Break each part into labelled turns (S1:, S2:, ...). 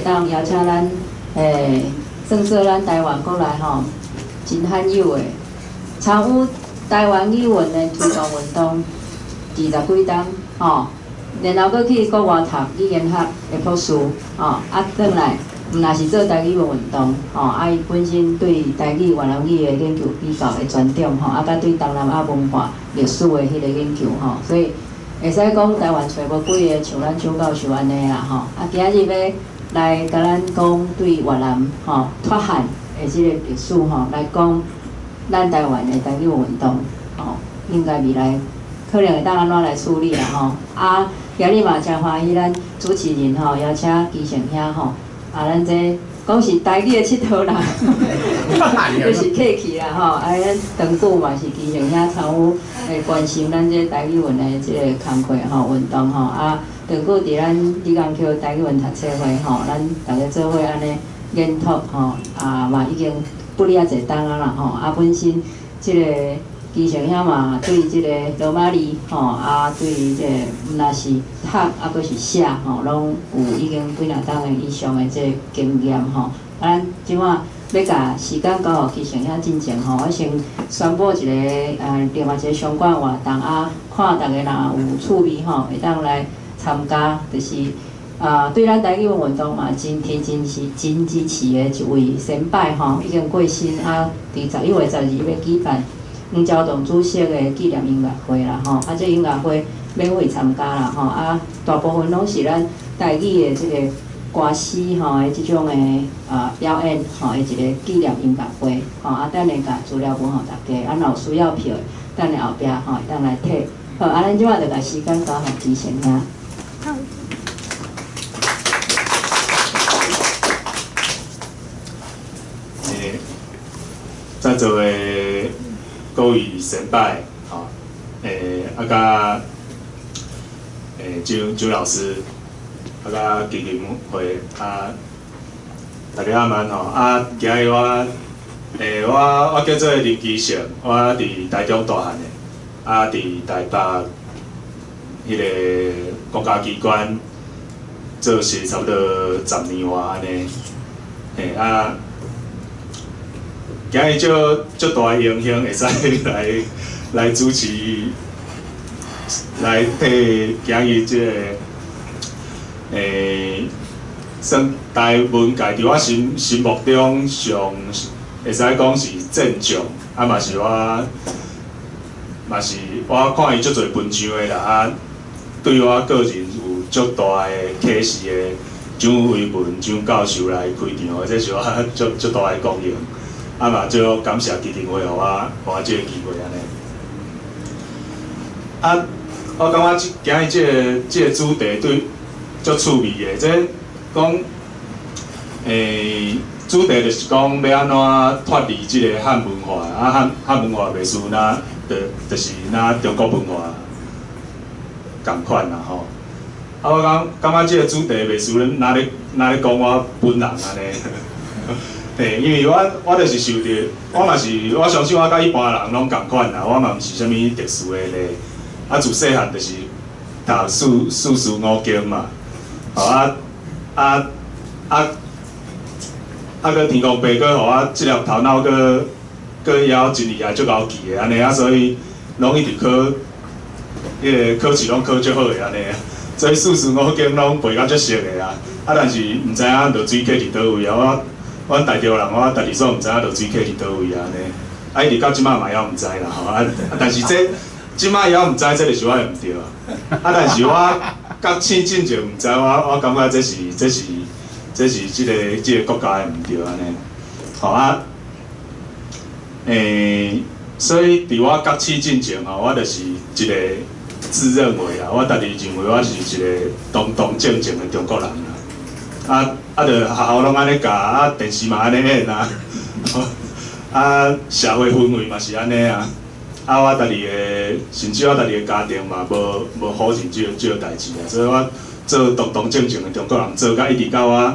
S1: 當邀請咱算做咱台灣國內吼真罕有的參與台灣語文的推動運動二十幾冬吼，然後閣去國外讀語言學的博士吼，啊，轉來毋若是做台語文運動吼，啊，伊本身對台語越南語的研究比較的專長吼，啊，佮對東南亞文化歷史的彼個研究吼，所以會使講台灣揣無幾个像咱蔣教授按呢啦吼，啊，今日欲來共咱講對越南吼脫漢的這個歷史吼，來講咱台灣的台語運動吼，應該未來可能會當按怎來處理啦吼。啊，今日嘛誠歡喜，咱主持人吼邀請基成兄吼，啊，咱這講是台語的𨑨迌人，就是客氣啦吼。啊，咱長久嘛是基成兄參與會關心咱這台語文的這个工課吼運動吼。啊，長久佇咱李江橋台語文讀冊會吼，咱逐家做伙按呢研討吼，啊嘛已經不哩仔濟冬啊啦吼。啊，本身這个基成兄嘛對這个羅馬字吼，啊對這个毋若是讀啊，閣是寫吼，攏有已經幾若冬的以上的這个經驗吼。啊，咱這擺欲共時間交予基成兄進前吼，我先宣布一个另外一个相關活動啊，看逐家若有趣味吼，會當來參加，就是啊對咱台語文運動嘛真提真是真支持的一位先輩吼，已經過身啊，佇11月12欲舉辦黃朝棟主席的紀念音樂會啦吼，啊，這音樂會免費參加啦吼，啊，大部分攏是咱台語的這个歌詩吼的這種的啊表演吼的一个紀念音樂會吼，啊，等下共資料分予大家，啊，若有需要票的，等下後壁吼會當來提。好，啊，咱這擺就共時間交予基成兄。
S2: 在座的各位先輩，吼，啊，佮周周老師，啊，佮基金會，啊，大家晚安吼，啊，今日我，我叫做林基勝，我佇台中大漢的，啊，佇台北彼個國家機關做事差不多10年外按呢，嘿啊。今日足足大的榮幸會使來主持，來替今日這个，算台文界佇我心目中上會使講是戰將，啊嘛是我，嘛是我看伊足濟文章的啦，啊，對我個人有足大的啟示的蔣維文蔣教授來開場，這是我足足大的光榮。啊嘛，最後感謝基金會，予我這个機會按呢。啊，我感覺這今日這个主題對足趣味的，這講，主題就是講欲按怎脫離這个漢文化，啊漢文化袂輸若就是若中國文化仝款啦吼。啊，我感覺這个主題袂輸若咧講我本人按呢。嘿，因為我就是受著，我嘛是我相信我佮一般人攏仝款啦，我嘛毋是啥物特殊的例。啊，自細漢就是讀四書五經嘛，吼啊啊啊啊！閣天公伯閣予我這粒頭腦閣閣猶真厲害，足𠢕記的按呢啊，所以攏一直考，彼个考試攏考足好的按呢，所以四書五經攏背甲足熟的啊。啊，但是毋知影落水溪佇佗位啊，我。阮台中人，我家己煞毋知影落水溪佇佗位啊，按呢，啊一直到這擺嘛猶毋知啦吼，啊但是這這擺猶毋知，這就是我的毋對啊。啊，但是我覺醒進前毋知，我感覺這是這个國家的毋對按呢。吼啊，所以佇我覺醒進前吼，我就是一个自認為啦，我家己認為我是一个堂堂正正的中國人啦。啊啊！著學校攏按呢教，啊電視嘛按呢演啊，啊社會氛圍嘛是按呢啊。啊我家己的，甚至我家己的家庭嘛無否認這個代誌啊，所以我做堂堂正正的中國人，做甲一直到我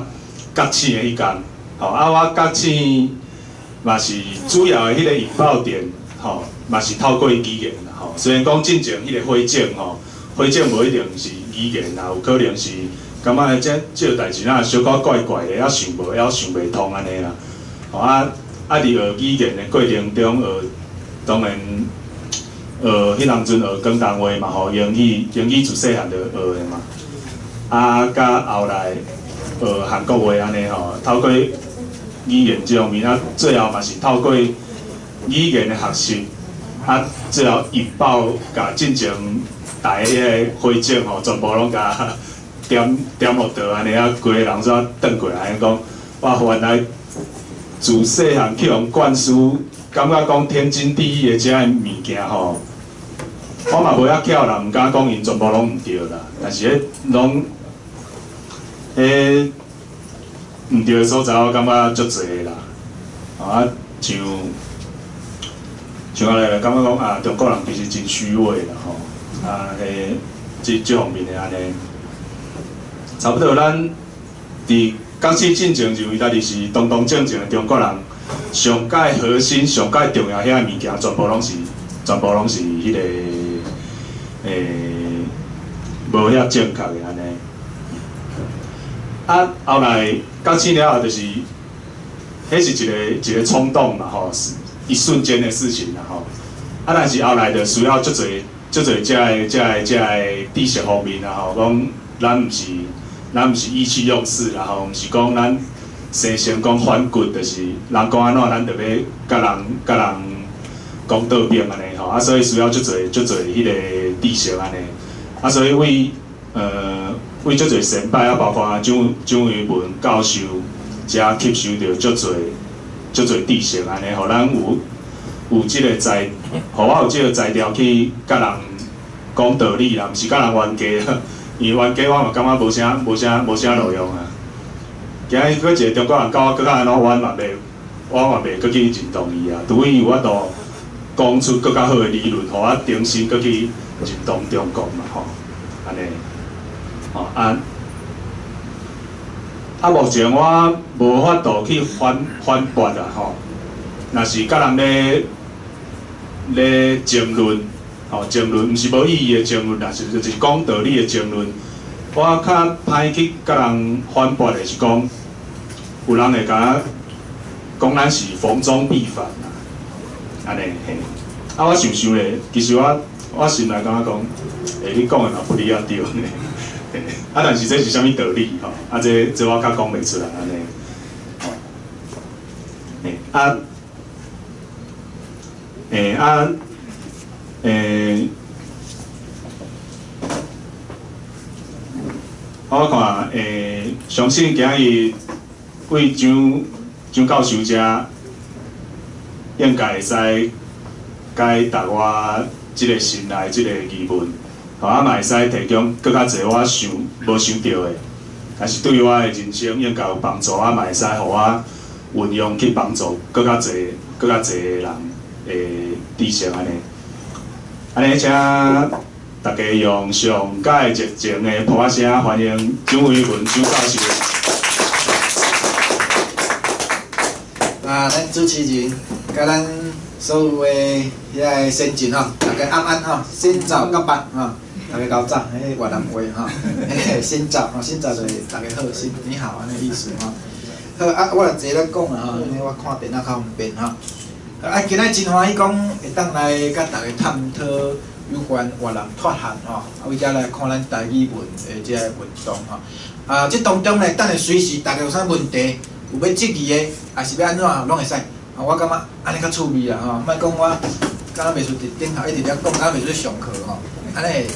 S2: 覺醒的彼工。吼啊！我覺醒嘛是主要的彼个引爆點，吼嘛是透過語言啦，吼。雖然講進前彼个火種吼，火種無一定是語言啦，有可能是感覺這這代誌若小可怪怪的，猶想無，猶想袂通按呢啦。吼啊啊！佇學語言的過程中，學當然學彼當陣學廣東話嘛吼，英語英語自細漢就學的嘛。啊，佮後來學韓國話按呢吼，透過語言這方面啊，最後嘛是透過語言的學習，啊，最後引爆共進前台彼个火種吼，全部攏共點點予著按呢啊，規個人煞轉過來講，我原來自細漢去予灌輸，感覺講天經地義的這个物件吼，我嘛無遐巧啦，毋敢講𪜶全部攏毋對啦，但是彼攏彼毋對的所在，我感覺足濟的啦。啊，像像後來感覺講啊，中國人其實真虛偽啦吼，啊，彼這這方面的按呢，差不多咱佇覺醒進前認為家己是堂堂正正的中國人，上蓋核心、上蓋重要遐个物件，全部攏是，全部攏是彼个，無遐正確的按呢。啊，後來覺醒了後，就是，彼是一个一个衝動嘛吼，一瞬間的事情啦吼。啊，但是後來就需要足濟足濟遮个遮个遮個知識方面啊吼，講咱毋是咱毋是意氣用事啦吼，毋是講咱生成講反骨，就是人講按怎，咱就欲共人共人講倒爿按呢吼。啊，所以需要足濟足濟彼個知識按呢。啊，所以為為足濟先輩啊，包括蔣蔣維文教授，遮吸收著足濟足濟知識按呢，予咱有有這个才，予我有這个才調去共人講道理啦，毋是共人冤家，因為冤家我嘛感覺無啥無啥無啥路用啊。今日閣一個中國人教我閣較按怎冤嘛袂，我嘛袂閣去認同伊啊。除非伊有法度講出閣較好的理論，予我重新閣去認同中國嘛吼，按呢，吼啊啊！目前我無法度去反反駁啊吼，若是佮人咧咧爭論，吼爭論，毋是無意義的爭論，若是就是講道理的爭論。我較歹去佮人反駁的是講，有人會共我講咱是逢中必反啦，按呢嘿。啊，我想想咧，其實我我心內感覺講，欸，你講的嘛不離仔對呢。啊，但是這是啥物道理吼？啊，這這我較講袂出來按呢。吼，欸啊，欸啊，欸，我看欸，相信今日為蔣蔣教授遮，應該會使解答我這个心內這个疑問。吼啊嘛會使提供閣較濟我想無想著的，但是對我的人生應該有幫助，啊嘛會使予我運用去幫助閣較濟、閣較濟的人的知識按呢。按呢，請大家用上蓋熱情的拍仔聲歡迎蔣維文蔣教授。
S3: 啊，咱主持人，佮咱所有的遐个先進吼，大家晚安吼，新早甲捌吼。大家𠢕早，彼个越南話吼，新早吼，新早就是大家好，新你好按呢意思吼。好啊，我來坐咧講啦吼，因為我看電腦較方便吼。啊，今仔真歡喜講會當來佮大家探討有關越南脫漢吼，啊，為遮來看咱台語文的這个運動吼。啊，這當中呢，等下隨時大家有啥問題，有欲質疑的，抑是欲按怎，攏會使。啊，我感覺按呢較趣味啦吼，莫講我敢若袂輸佇頂頭一直咧講，敢若袂輸上課吼，按呢會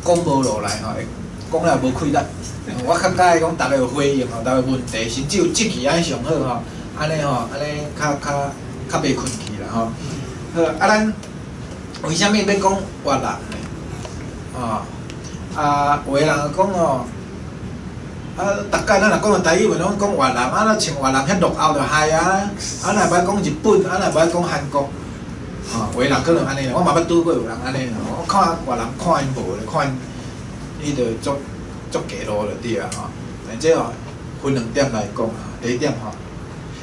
S3: 講無落來吼，會講了無氣力。我較佮意講大家有回應吼，大家有問題，甚至有質疑按呢上好吼，按呢吼，按呢較較較袂困去啦吼。好，啊，咱為啥物欲講越南呢？吼，啊，有的人講吼，啊，逐擺咱若講著台語文，攏講越南，啊，若像越南遐落後就害啊，啊，若無愛講日本，啊，若無愛講韓國，吼，有的人可能按呢，我嘛捌拄過有人按呢，我看越南看𪜶無咧，看𪜶彼就足足低落就對啊吼。但這吼分兩點來講啊，第一點吼，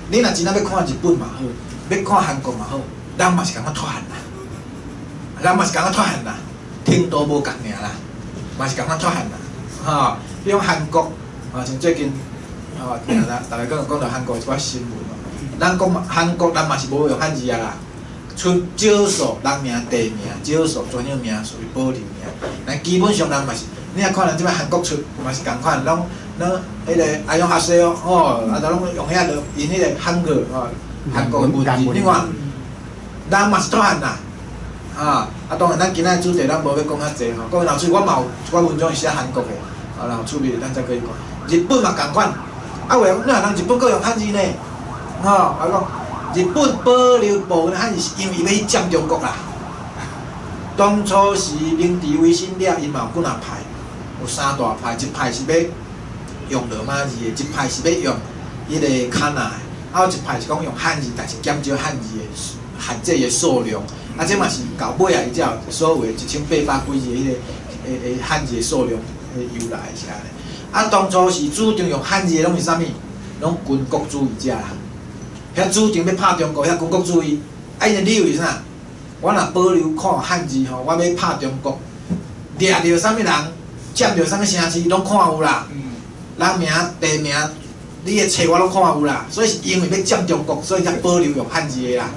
S3: 你若真正欲看日本嘛好，欲看韓國嘛好，人嘛是共款脫漢啦，人嘛是共款脫漢啦，程度無仝爾啦，嘛是共款脫漢啦，吼。比如韓國，啊，像最近，吼，定定逐家讲講著韓國一寡新聞吼，咱講韓國人嘛是無用漢字啊啦，賰少數人名、地名，少數專有名詞保留爾。但基本上人嘛是，你若看人這擺韓國出嘛是仝款，攏彼個阿勇阿西哦，吼，啊，都攏用遐個𪜶彼個韓語吼，韓國的文字，你看，人嘛是脫漢啦，啊，啊，當然咱今仔主題咱無欲講遐濟吼，講老師我嘛有一寡文章是寫韓國的，啊，然後趣味咱再閣去看。日本嘛仝款，啊有的講，哪人日本閣用漢字呢？吼，我講日本保留部分漢字是因為伊欲去佔中國啦。當初時明治維新了，𪜶嘛有幾若派，有三大派，一派是欲用羅馬字的，一派是欲用彼個卡那的，啊有一派是講用漢字，但是減少漢字的限制的數量。啊，這嘛是到尾啊，伊才有所謂1800幾字彼個漢字的數量的由來是按呢。啊，當初是主張用漢字的攏是啥物？攏軍國主義者啦。遐主張欲拍中國，遐軍國主義，啊，𪜶的理由是啥？我若保留看漢字吼，我欲拍中國，掠著啥物人，佔著啥物城市，攏看有啦。人名、地名，你的冊我攏看有啦。所以是因為欲佔中國，所以才保留用漢字的啦。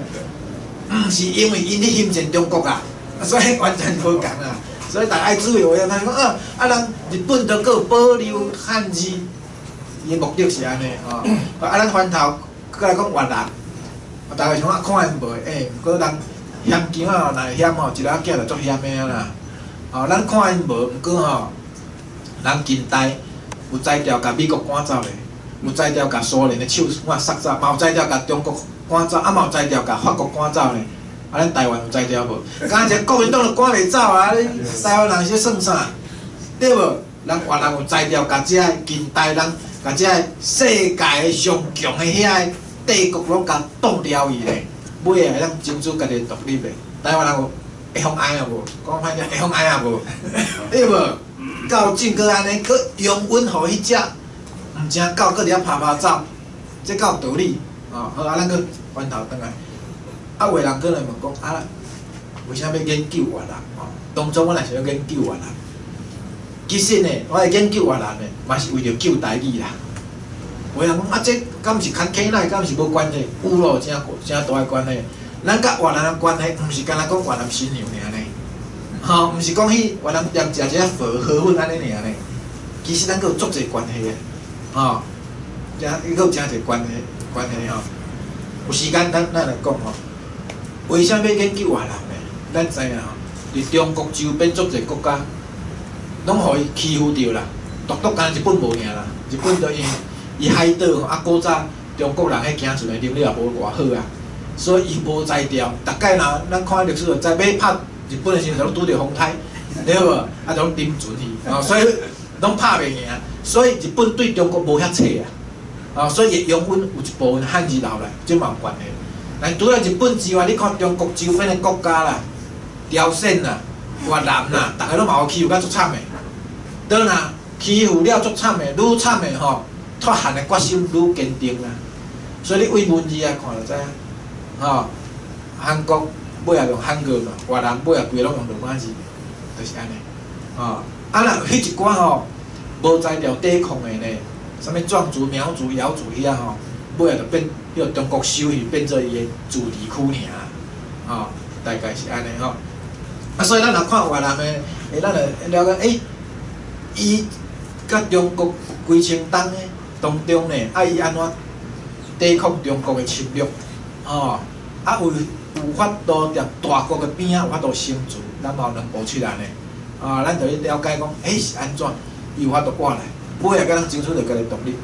S3: 毋是因為𪜶咧興戰中國啊，所以完全無仝啦。所以逐家愛注意，有影人講啊，啊人日本都閣有保留漢字，伊的目的是按呢吼。啊，咱翻頭閣來講越南，逐家想講看𪜶無？欸，毋過人嫌姜仔若會嫌吼，一个仔囝就足嫌的啊啦。吼，咱看𪜶無，毋過吼，人近代有才調共美國趕走咧，有才調共蘇聯的手腕殺走，嘛有才調共中國趕走，啊嘛有才調共法國趕走咧。啊，咱台灣有才調無？敢若一個國民黨就趕袂走啊！你台灣人是算啥？對無？人越南有才調，共這个近代人，共這个世界上強的遐个帝國攏共擋牢去咧，尾仔會當爭取家己獨立的。台灣人有會予愛啊無？講歹聽，會予愛啊無？對無？到政閣按呢，閣容忍予彼隻毋成狗，閣佇遐拍拍走，這敢有道理？哦，好啊，咱閣翻頭轉來。啊，有的人可能問講啊，為啥欲研究越南？吼，當初我若是欲研究越南，其實呢，我來研究越南呢，嘛是為著救台語啦。有的人講啊，這敢毋是牽起來，敢毋是無關係？有咯，誠誠大的關係。咱佮越南的關係，毋是干焦講越南新娘爾呢，吼，毋是講去越南店食一下粉河粉按呢爾呢。其實咱閣有足濟關係的，吼，誠閣有誠濟關係吼。有時間咱來講吼。為啥欲研究越南呢？咱知影吼，佇中國周邊足濟國家，攏予伊欺負著啦。獨獨干焦日本無爾啦，日本就因為伊海島吼，啊古早中國人彼行船的能力也無偌好啊，所以伊無才調。逐擺若咱看歷史就知，欲拍日本的時陣，攏拄著風颱，對無？啊，就攏沉船去，吼，所以攏拍袂贏。所以日本對中國無遐切啊，啊，所以會容忍有一部分漢字留來，這嘛有關係。但除了日本之外，你看中國周邊的國家啦，朝鮮啦、越南啦，逐个攏嘛予欺負甲足慘的。當若欺負了足慘的，愈慘的吼，脫漢的決心愈堅定啦。所以你對文字來看就知影，吼，韓國尾仔用漢語嘛，越南尾仔規个攏用羅馬字，就是按呢。吼，啊若彼一寡吼無才調抵抗的呢，啥物壯族、苗族、瑤族遐吼，尾仔就變。予中國收去變做伊的自治區爾，吼，大概是按呢吼。啊，所以咱若看越南的，欸，咱就了解，欸，伊佮中國幾千冬的當中呢，啊，伊按怎抵抗中國的侵略，吼，啊，有法度佇大國的邊仔有法度生存，咱嘛有兩步出來呢，啊，咱就去了解講，欸，是按怎，伊有法度過來，尾仔佮咱爭取著家己獨立。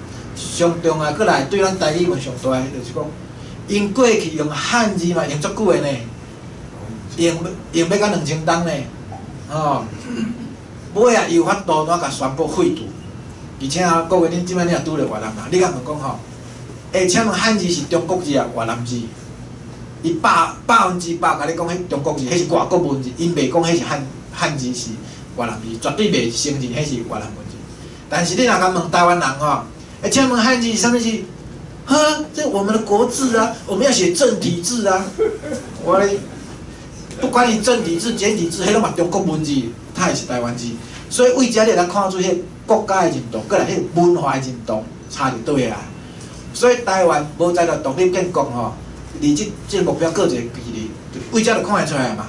S3: 上重要，閣來對咱台語文上大的，就是講，𪜶過去用漢字嘛用足久的呢，用用欲到2000冬呢，吼，尾仔伊有法度怎共宣布廢除？而且啊，各位恁這擺你若拄著越南人，你共問講吼，欸，請問漢字是中國字抑越南字？伊100%共你講，彼中國字，彼是外國文字，𪜶袂講彼是漢字是越南字，絕對袂承認彼是越南文字。但是你若共問台灣人吼，欸，請問漢字是啥物字？呵，這我們的國字啊，我們要寫正體字啊。我咧，不管你正體字、簡體字，彼攏嘛中國文字，它也是台灣字。所以為遮你會當看出彼國家的認同，閣來彼個文化的認同差佇佗位啊？所以台灣無才調獨立建國吼，離這個目標閣一個距離，對這就看會出來嘛。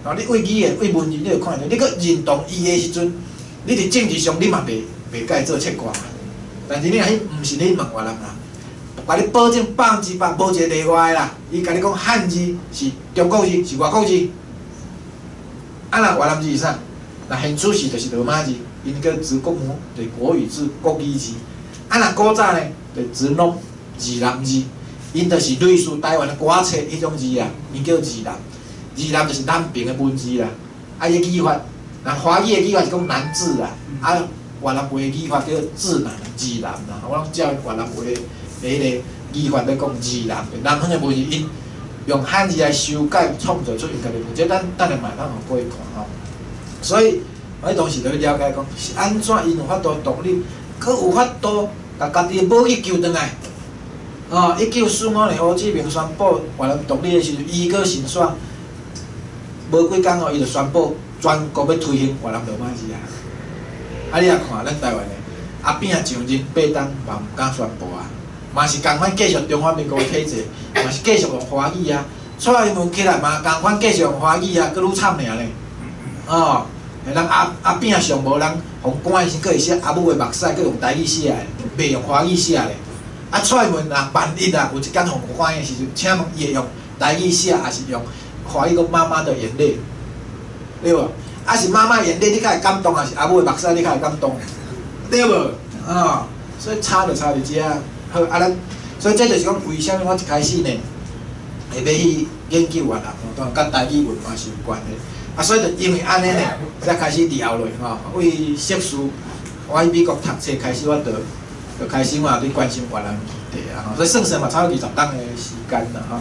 S3: 哦，你對語言、對文字，你就看會出來。你閣認同伊的時陣，你佇政治上你嘛袂共伊做切割嘛。但是你若彼毋是咧問越南人，共你保證100%無一個例外啦。伊共你講漢字是中國字，是外國字。啊，若越南字是啥？若現處時就是羅馬字，𪜶叫字國母，就是國語字、國語字。啊，若古早呢，就字儂、字南字，𪜶就是類似台灣的歌冊彼種字啊，𪜶叫字南。字南就是南平的文字啦。啊，伊語法，若華語的語法是講南字啦，啊，越南話的語法叫字南、字南啦。我攏照越南話的彼个語法咧講字南，南方的文字，𪜶用漢字來修改創造出𪜶家己文字，這咱等下嘛會當予各位看吼。所以，我當時就去了解講，是按怎𪜶有法度獨立，閣有法度共家己的武器救轉來。哦，1945年胡志明宣布越南獨立的時陣，伊閣先煞無幾工哦，伊就宣布全國欲推行越南羅馬字啊。啊，你若看咱台灣的阿扁上任8冬嘛毋敢宣布啊，嘛是仝款繼續中華民國的體制，嘛是繼續用華語啊。蔡英文起來嘛仝款繼續用華語啊，閣愈慘爾咧。哦，人阿扁上無人予趕的時，閣會寫阿母的目屎，閣用台語寫的，袂用華語寫咧。啊，蔡英文若萬一啊，有一工予趕的時陣，請問伊會用台語寫，抑是用華語講媽媽的眼淚？對無？啊是媽媽眼淚，你較會感動，抑是阿母的目屎，你較會感動？對無？啊，所以差就差佇遮。好，啊咱，所以這就是講，為啥物我一開始呢，會欲去研究越南吼，當然佮台語文化是有關的。啊，所以就因為按呢呢，才開始佇後落吼，為碩士，我去美國讀冊開始，我就開始我也咧關心越南議題啊吼，所以算算嘛，差不多20冬的時間啦吼。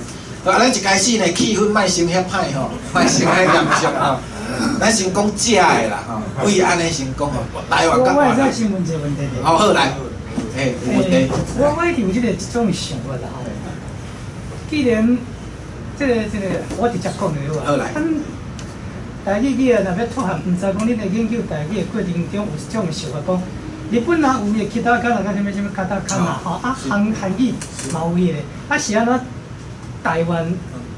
S3: 啊，咱一開始呢，氣氛莫先遐歹吼，莫先遐嚴肅吼。咱先講食的啦吼，為按呢先講吼，台灣佮
S4: 我會使先問一個問題者。
S3: 好，好來，欸，有問題。
S4: 我一直有這種想法啦吼。既然這個，我直接講就好啊。
S3: 好來。
S4: 咱台語語啊，若欲脫漢，毋知講恁咧研究台語的過程中有這種想法講，日本人有伊的其他卡啦，啥物啥物卡塔卡嘛吼，啊韓語嘛有伊的，啊是按怎台灣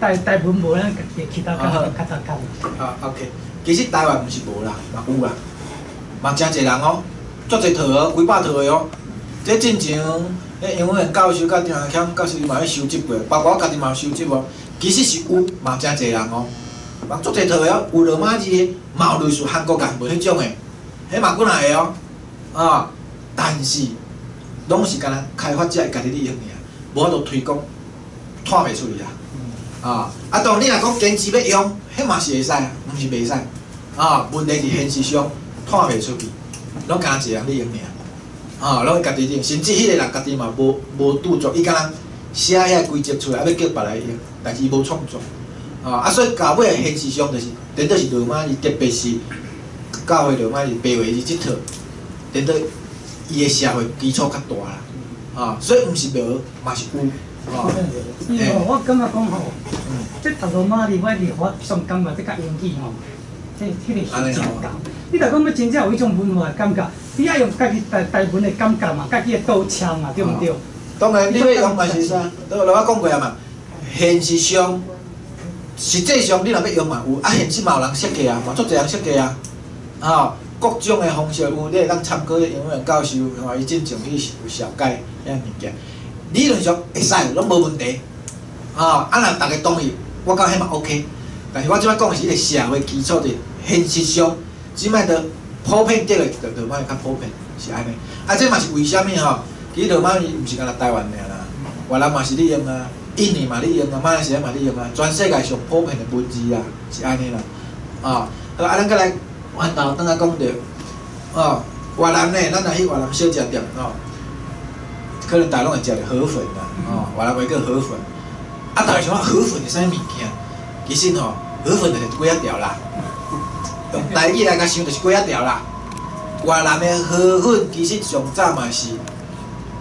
S4: 台文無咱家己的其他卡卡塔卡？
S3: 啊，OK，其實台灣毋是無啦，嘛有啦，嘛誠濟人哦，足濟套哦，幾百套的哦。這進前，彼楊文教授佮張學謙教授嘛去收集過，包括我家己嘛有收集哦。其實是有，嘛誠濟人哦，嘛足濟套的哦，有羅馬字的，嘛有類似韓國諺文彼種的，彼嘛幾若個哦，啊，但是攏是干焦開發者家己咧用爾，無法度推廣，拖袂出去啊。啊，當然你若講堅持欲用，彼嘛是會使，毋是袂使。啊，問題是現實上拖袂出去，攏干焦一個人咧用爾。啊，攏家己用，甚至彼個人家己嘛無著作，伊干焦寫遐規則出來，啊，欲叫別人用，但是伊無創作。啊，所以到尾現實上就是，顛倒是羅馬字，特別是教會羅馬字、白話字這套，顛倒伊的社會基礎較大啦。啊，所以毋是無，嘛是有。
S4: 哦，因為我感覺講吼，這讀羅馬字，我佇我上感覺這佮英語吼，這彼個是真仝。你若講欲真正有彼種文化的感覺，你愛用家己台文的感覺嘛，家己的刀腔嘛，對毋對？
S3: 當然，你欲用嘛是啥？都我講過啊嘛。現實上，實際上你若欲用嘛有，啊，現實嘛有人設計啊，嘛足濟人設計啊，吼，各種的方式有，你會當參考楊文教授，吼，伊進前去有紹介遐物件。理論上會使，攏無問題，吼，啊，若逐家同意，我感覺彼嘛 OK。但是我這擺講的是彼個社會基礎，就現實上，這擺就普遍得的，就羅馬字較普遍，是按呢。啊，這嘛是為啥物吼？其實羅馬字毋是干焦台灣爾啦，越南嘛是咧用啊，印尼嘛咧用啊，馬來西亞嘛咧用啊，全世界上普遍的文字啊，是按呢啦。啊，好，啊，咱閣來回頭轉來講著，哦，越南呢，咱若去越南小食店吼，可能大家攏會食著河粉啦，哦，越南話叫河粉。啊，逐家想講河粉是啥物物件？其實吼，河粉就是粿仔條啦。用台語來共想，就是粿仔條啦。越南的河粉其實上早嘛是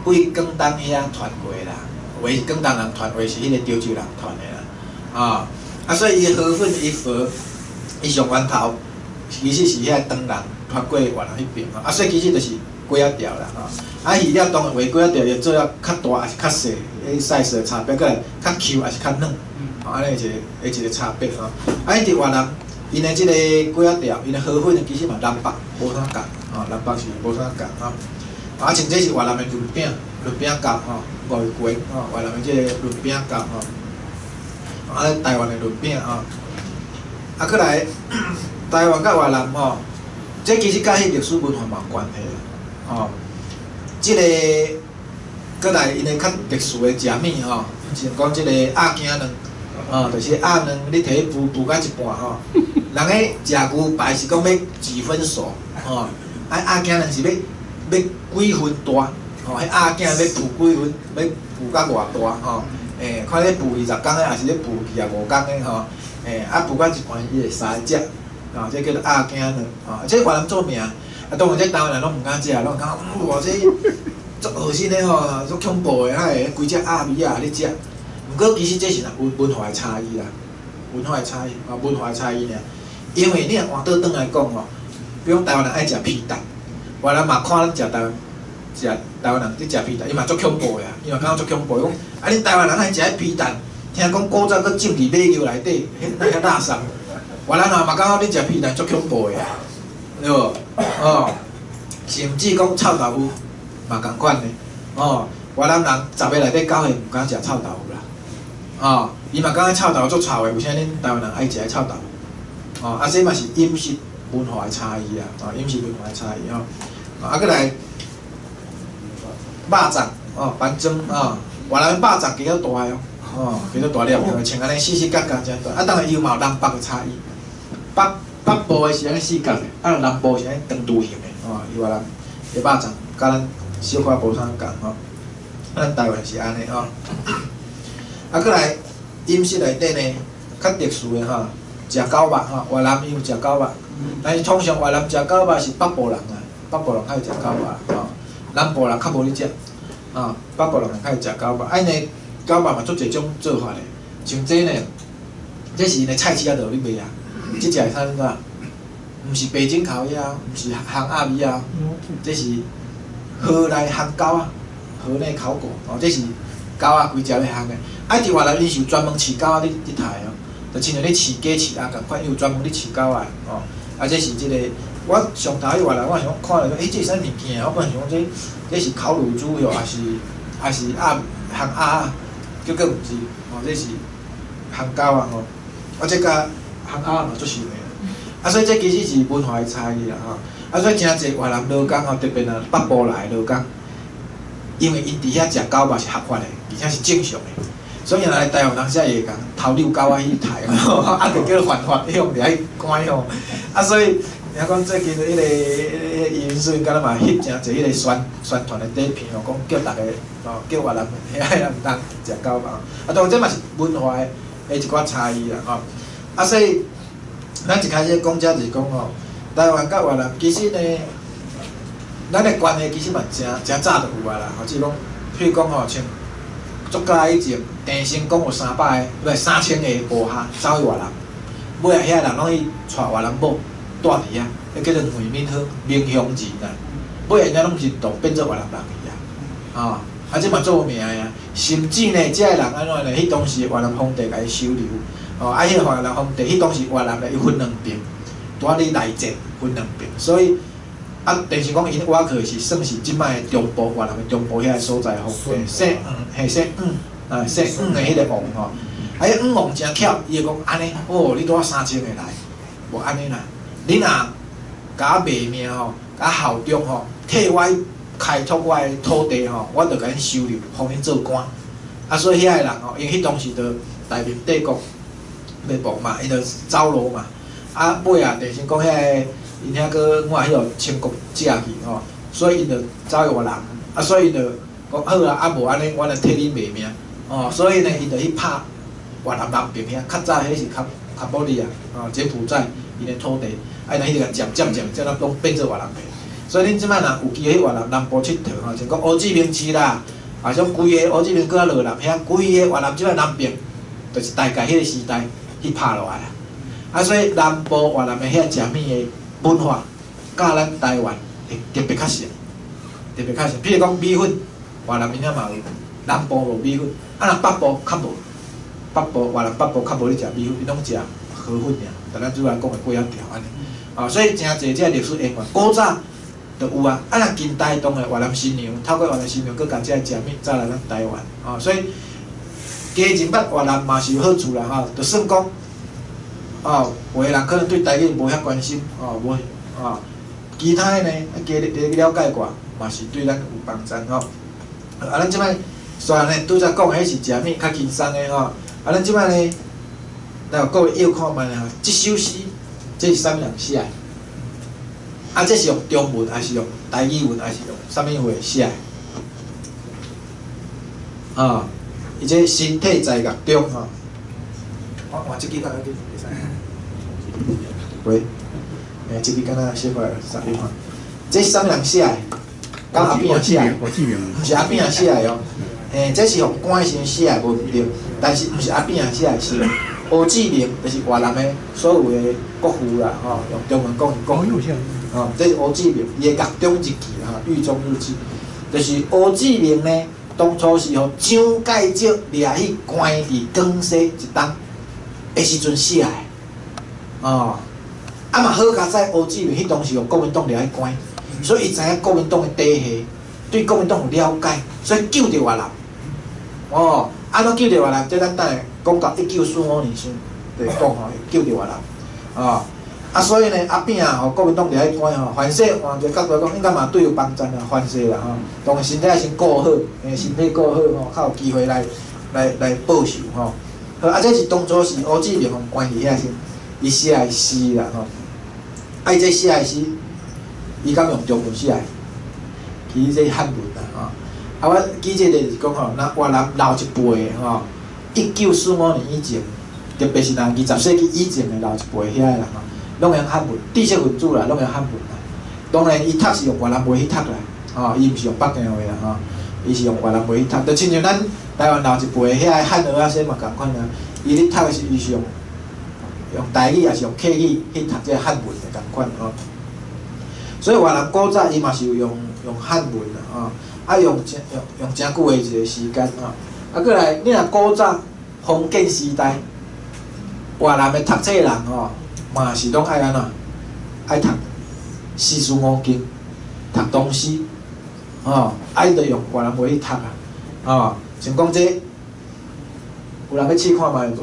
S3: 對廣東遐傳過來啦，有的是廣東人傳，有的是彼個潮州人傳的啦。啊，啊，所以伊河粉伊河，伊上源頭其實是遐唐人傳過越南彼邊，啊，所以其實就是粿仔條啦吼。啊，魚料當然話粿仔條伊做了較大抑是較細，彼 size 的差別，閣來較 Q 抑是較軟，吼，按呢一個差別吼。啊，伊佇越南，𪜶的這個粿仔條，𪜶的河粉其實嘛南北無啥仝，吼，南北是無啥仝吼。啊，像這是越南的潤餅，潤餅夾吼，五月粿吼，越南的這個潤餅夾吼。啊，台灣的潤餅吼，啊，閣來台灣佮越南吼，這其實佮彼歷史文化嘛有關係啦，吼。這個閣來𪜶的較特殊的食物吼，像講這個鴨頸卵，吼，就是鴨卵你提去孵孵到一半吼，人彼食牛排是講欲幾分熟，吼，啊鴨頸卵是欲欲幾分大，吼，彼鴨頸欲孵幾分，欲孵到偌大吼。欸，看咧孵20工的，抑是咧孵25工的吼？欸，啊孵到一半，伊會殺來食，吼，這叫做鴨頸卵，吼，這越南著名，啊，當然這台灣人攏毋敢食，攏感覺哇，這足惡心的吼，足恐怖的，哪會規隻鴨尾仔咧食？毋過其實這是文文化的差異啦，文化的差異，啊，文化的差異爾。因為你若換倒轉來講吼，比如講台灣人愛食皮蛋，越南嘛看咱食台灣。食台灣人佇食皮蛋，伊嘛足恐怖的啊！伊嘛感覺足恐怖，伊講啊，恁台灣人愛食彼皮蛋，聽講古早閣浸佇馬尿內底，彼哪遐垃圾。越南人嘛感覺恁食皮蛋足恐怖的啊，對無？哦，甚至講臭豆腐嘛仝款的，哦，越南人10個內底9個毋敢食臭豆腐啦，哦，伊嘛感覺臭豆腐足臭的，為啥恁台灣人愛食臭豆腐？哦，啊，這嘛是飲食文化的差異啊，哦，飲食文化的差異吼，啊，閣來。肉粽哦，bánh chưng 哦，越南肉粽加較大哦，哦，加較大粒，像按呢四四角角遮大。啊，當然伊有嘛有南北的差異。北北部的是按呢四角的，啊，南部是按呢長柱形的，哦，伊越南的肉粽佮咱小可無啥仝吼。咱台灣是按呢吼。啊，閣來飲食內底呢，較特殊的吼，食狗肉吼，越南伊有食狗肉，但是通常越南食狗肉是北部人啊，北部人較會食狗肉吼。南部人較無咧食，啊，北部人較會食狗肉，啊，𪜶的狗肉嘛足濟種做法的，像這呢，這是𪜶的菜市仔就有咧賣啊，這隻是啥物啊？毋是北京烤鴨，毋是烘鴨尾啊，這是河內烘狗仔，河內烤狗，哦，這是狗仔規隻咧烘的。啊，佇越南𪜶是有專門飼狗仔咧刣的哦，就親像咧飼雞飼鴨仝款，伊有專門咧飼狗仔哦。啊，這是這個。我上頭去越南，我想講看著講，欸，這是啥物件？我本來想講這這是烤乳豬喲，抑是抑是鴨烘鴨，結果毋是，吼，這是烘狗仔吼。啊，這佮烘鴨嘛足像的。啊，所以這其實是文化的差異啦，吼。啊，所以誠濟越南勞工吼，特別若北部來的勞工，因為𪜶佇遐食狗肉是合法的，而且是正常的，所以𪜶來台灣當時會共偷遛狗仔去刣，啊，就叫犯法，彼種掠去關吼。啊，所以。聽講最近彼個移民署敢若嘛翕誠濟彼個宣宣傳的短片吼，講叫逐家吼，叫越南遐个毋通食狗肉。啊，當然這嘛是文化的一寡差異啦吼。啊，所以咱一開始講這就是講吼，台灣佮越南其實呢，咱的關係其實嘛誠誠早就有啊啦。吼，只是講，譬如講吼，像足早以前，鄭成功有300個，毋是3000個部下走去越南，尾仔遐人攏去娶越南某。住佇遐，彼叫做惠敏鄉明鄉人啊。尾仔𪜶攏是都變做越南人去啊，吼，啊，這嘛足有名的啊。甚至呢，這个人按怎呢？彼當時越南皇帝共伊收留，吼，啊，彼個越南皇帝，彼當時越南呢，伊分兩邊，拄仔咧內戰分兩邊，所以啊，電視講𪜶倚靠是算是這擺的中部越南的中部遐个所在皇帝，姓黃，嘿，姓黃，啊，姓黃的彼個王吼，啊，彼黃王誠巧，伊會講按呢，哦，你拄仔3000個來，無按呢啦。你若共我賣命吼，共我效忠吼，替我開拓我的土地吼，我就共恁收留，予恁做官。啊，所以遐个人吼，因為彼當時就大明帝國滅亡嘛，伊就走路嘛。啊，尾仔鄭成功遐个，𪜶遐閣我彼個清國借去吼，所以𪜶就走去越南。啊，所以𪜶就講好啊，啊無按呢，我來替恁賣命。哦，所以呢，𪜶就去拍越南南邊遐，較早彼是柬柬埔寨啊，哦，柬埔寨𪜶的土地。啊，𪜶彼個佔佔佔，佔到攏變做越南的。所以恁這擺若有機會去越南南部𨑨迌吼，像講胡志明市啦，啊，像規個胡志明閣較落南遐，規個越南這擺南邊，就是大概彼個時代去拍落來啊。啊，所以南部越南的遐食物的文化，佮咱台灣會特別較像。特別較像，比如講米粉，越南𪜶遐嘛有，南部無米粉，啊若北部較無，北部越南北部較無咧食米粉，𪜶攏食河粉爾，就咱主要講的粿仔條按呢。啊，所以誠濟這歷史淵源，古早就有啊。啊，若近代當然越南新娘，透過越南新娘，閣共這个食物走來咱台灣，啊，所以加認捌越南嘛是有好處啦，吼，就算講，哦，有的人可能對台語無遐關心，哦，無，啊，其他的呢，加了解過，嘛是對咱有幫助吼。啊，咱這擺雖然呢，拄才講的彼是食物較輕鬆的吼，啊，咱這擺呢，來各位臆看覓吼，這首詩，這是啥物人寫的？啊，這是用中文，還是用台語文，還是用啥物話寫的？啊，伊這身體在樂中吼，我換這支較要緊，會使。喂，欸，這支敢若小可啥你看，這是啥物人寫的？敢阿扁寫的？毋是阿扁寫的哦，欸，這是予關的時陣寫的，無毋對。但是毋是阿扁寫的，是胡志明，就是越南的所有的國父啦，吼，用中文講是國父。吼，這是胡志明，伊的獄中日記吼，獄中日記，就是胡志明呢，當初是予蔣介石掠去關佇廣西一冬的時陣寫的，哦，啊嘛好佳哉，胡志明彼當時予國民黨掠去關，所以伊知影國民黨的底細，對國民黨有了解，所以救著越南。哦，按怎救著越南？這咱等下講到1945年時，就會講吼，救著越南，哦。啊，所以呢，阿扁啊，予國民黨掠去關吼，凡勢換一個角度講，應該嘛對有幫助啦，凡勢啦吼。當然身體先顧好，欸，身體顧好吼，較有機會來報仇吼。好，啊，這是當初是胡志明予關佇遐時，伊寫的詩啦吼。啊，伊這寫的詩，伊敢用中文寫的？其實這是漢文啦吼。啊，我記這個就是講吼，若越南老一輩的吼，1945年以前，特別是若20世紀以前的老一輩遐的人吼，攏用漢文，知識分子啦，攏用漢文啦。當然，伊讀是用越南話去讀啦，吼，伊毋是用北京話啦，吼，伊是用越南話去讀。就親像咱台灣老一輩遐个漢學仔生嘛仝款啊，伊咧讀的時，伊是用台語，抑是用客語去讀這个漢文的仝款吼。所以越南古早伊嘛是有用漢文啦，吼，啊用誠用用誠久的一個時間吼。啊，閣來，你若古早封建時代，越南的讀冊人吼，嘛是攏愛按怎？愛讀四書五經，讀唐詩，吼，啊，伊就用越南話去讀啊，吼，像講這，有人欲試看覓無？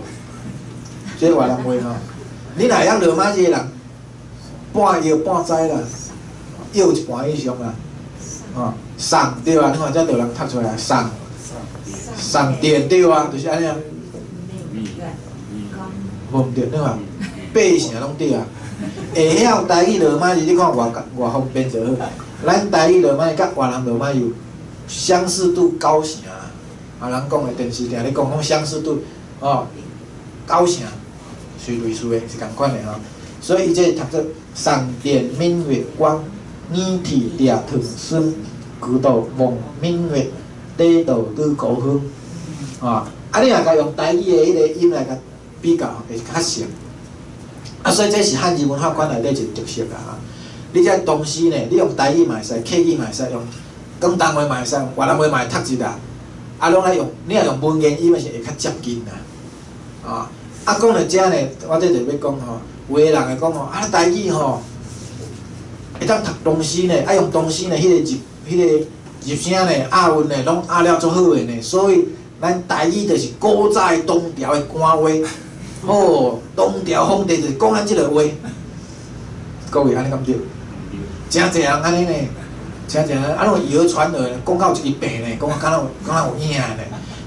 S3: 這越南話吼，你若會曉羅馬字的人，半藥半知啦，藥一半以上啦，吼，送對啊，你看這就有人讀出來，送，送電對啊，就是按呢啊。無毋對，你看。八成攏對啊！會曉台語羅馬字，你看偌偌方便就好。咱台語羅馬字佮越南羅馬字有相似度九成啊！人講的電視定咧講，講相似度哦九成是類似的，是仝款的吼。所以伊這讀做送電明月光，擬體掠唐孫，古道望明月，短道拄高峰。啊！啊，你若共用台語的彼個音來共比較，會較像。啊，所以這是漢字文化圈內底一個特色啦。你這東西呢，你用台語嘛會使，客語嘛會使，用廣東話嘛會使，用越南話嘛會讀一啦。啊，攏愛用，你若用文言語嘛是會較接近啦。啊，啊，講到遮呢，我這就欲講吼，有的人會講吼，啊，台語吼，會當讀唐詩呢，啊，用唐詩呢，彼個入聲呢，押韻呢，攏押了足好的呢，所以咱台語就是古早的唐朝的官話。哦，唐朝皇帝就是講咱這个話，各位按呢敢對？誠濟人按呢呢，誠濟人啊，攏以訛傳訛，講到有一個病呢，講敢若有敢若有影的呢。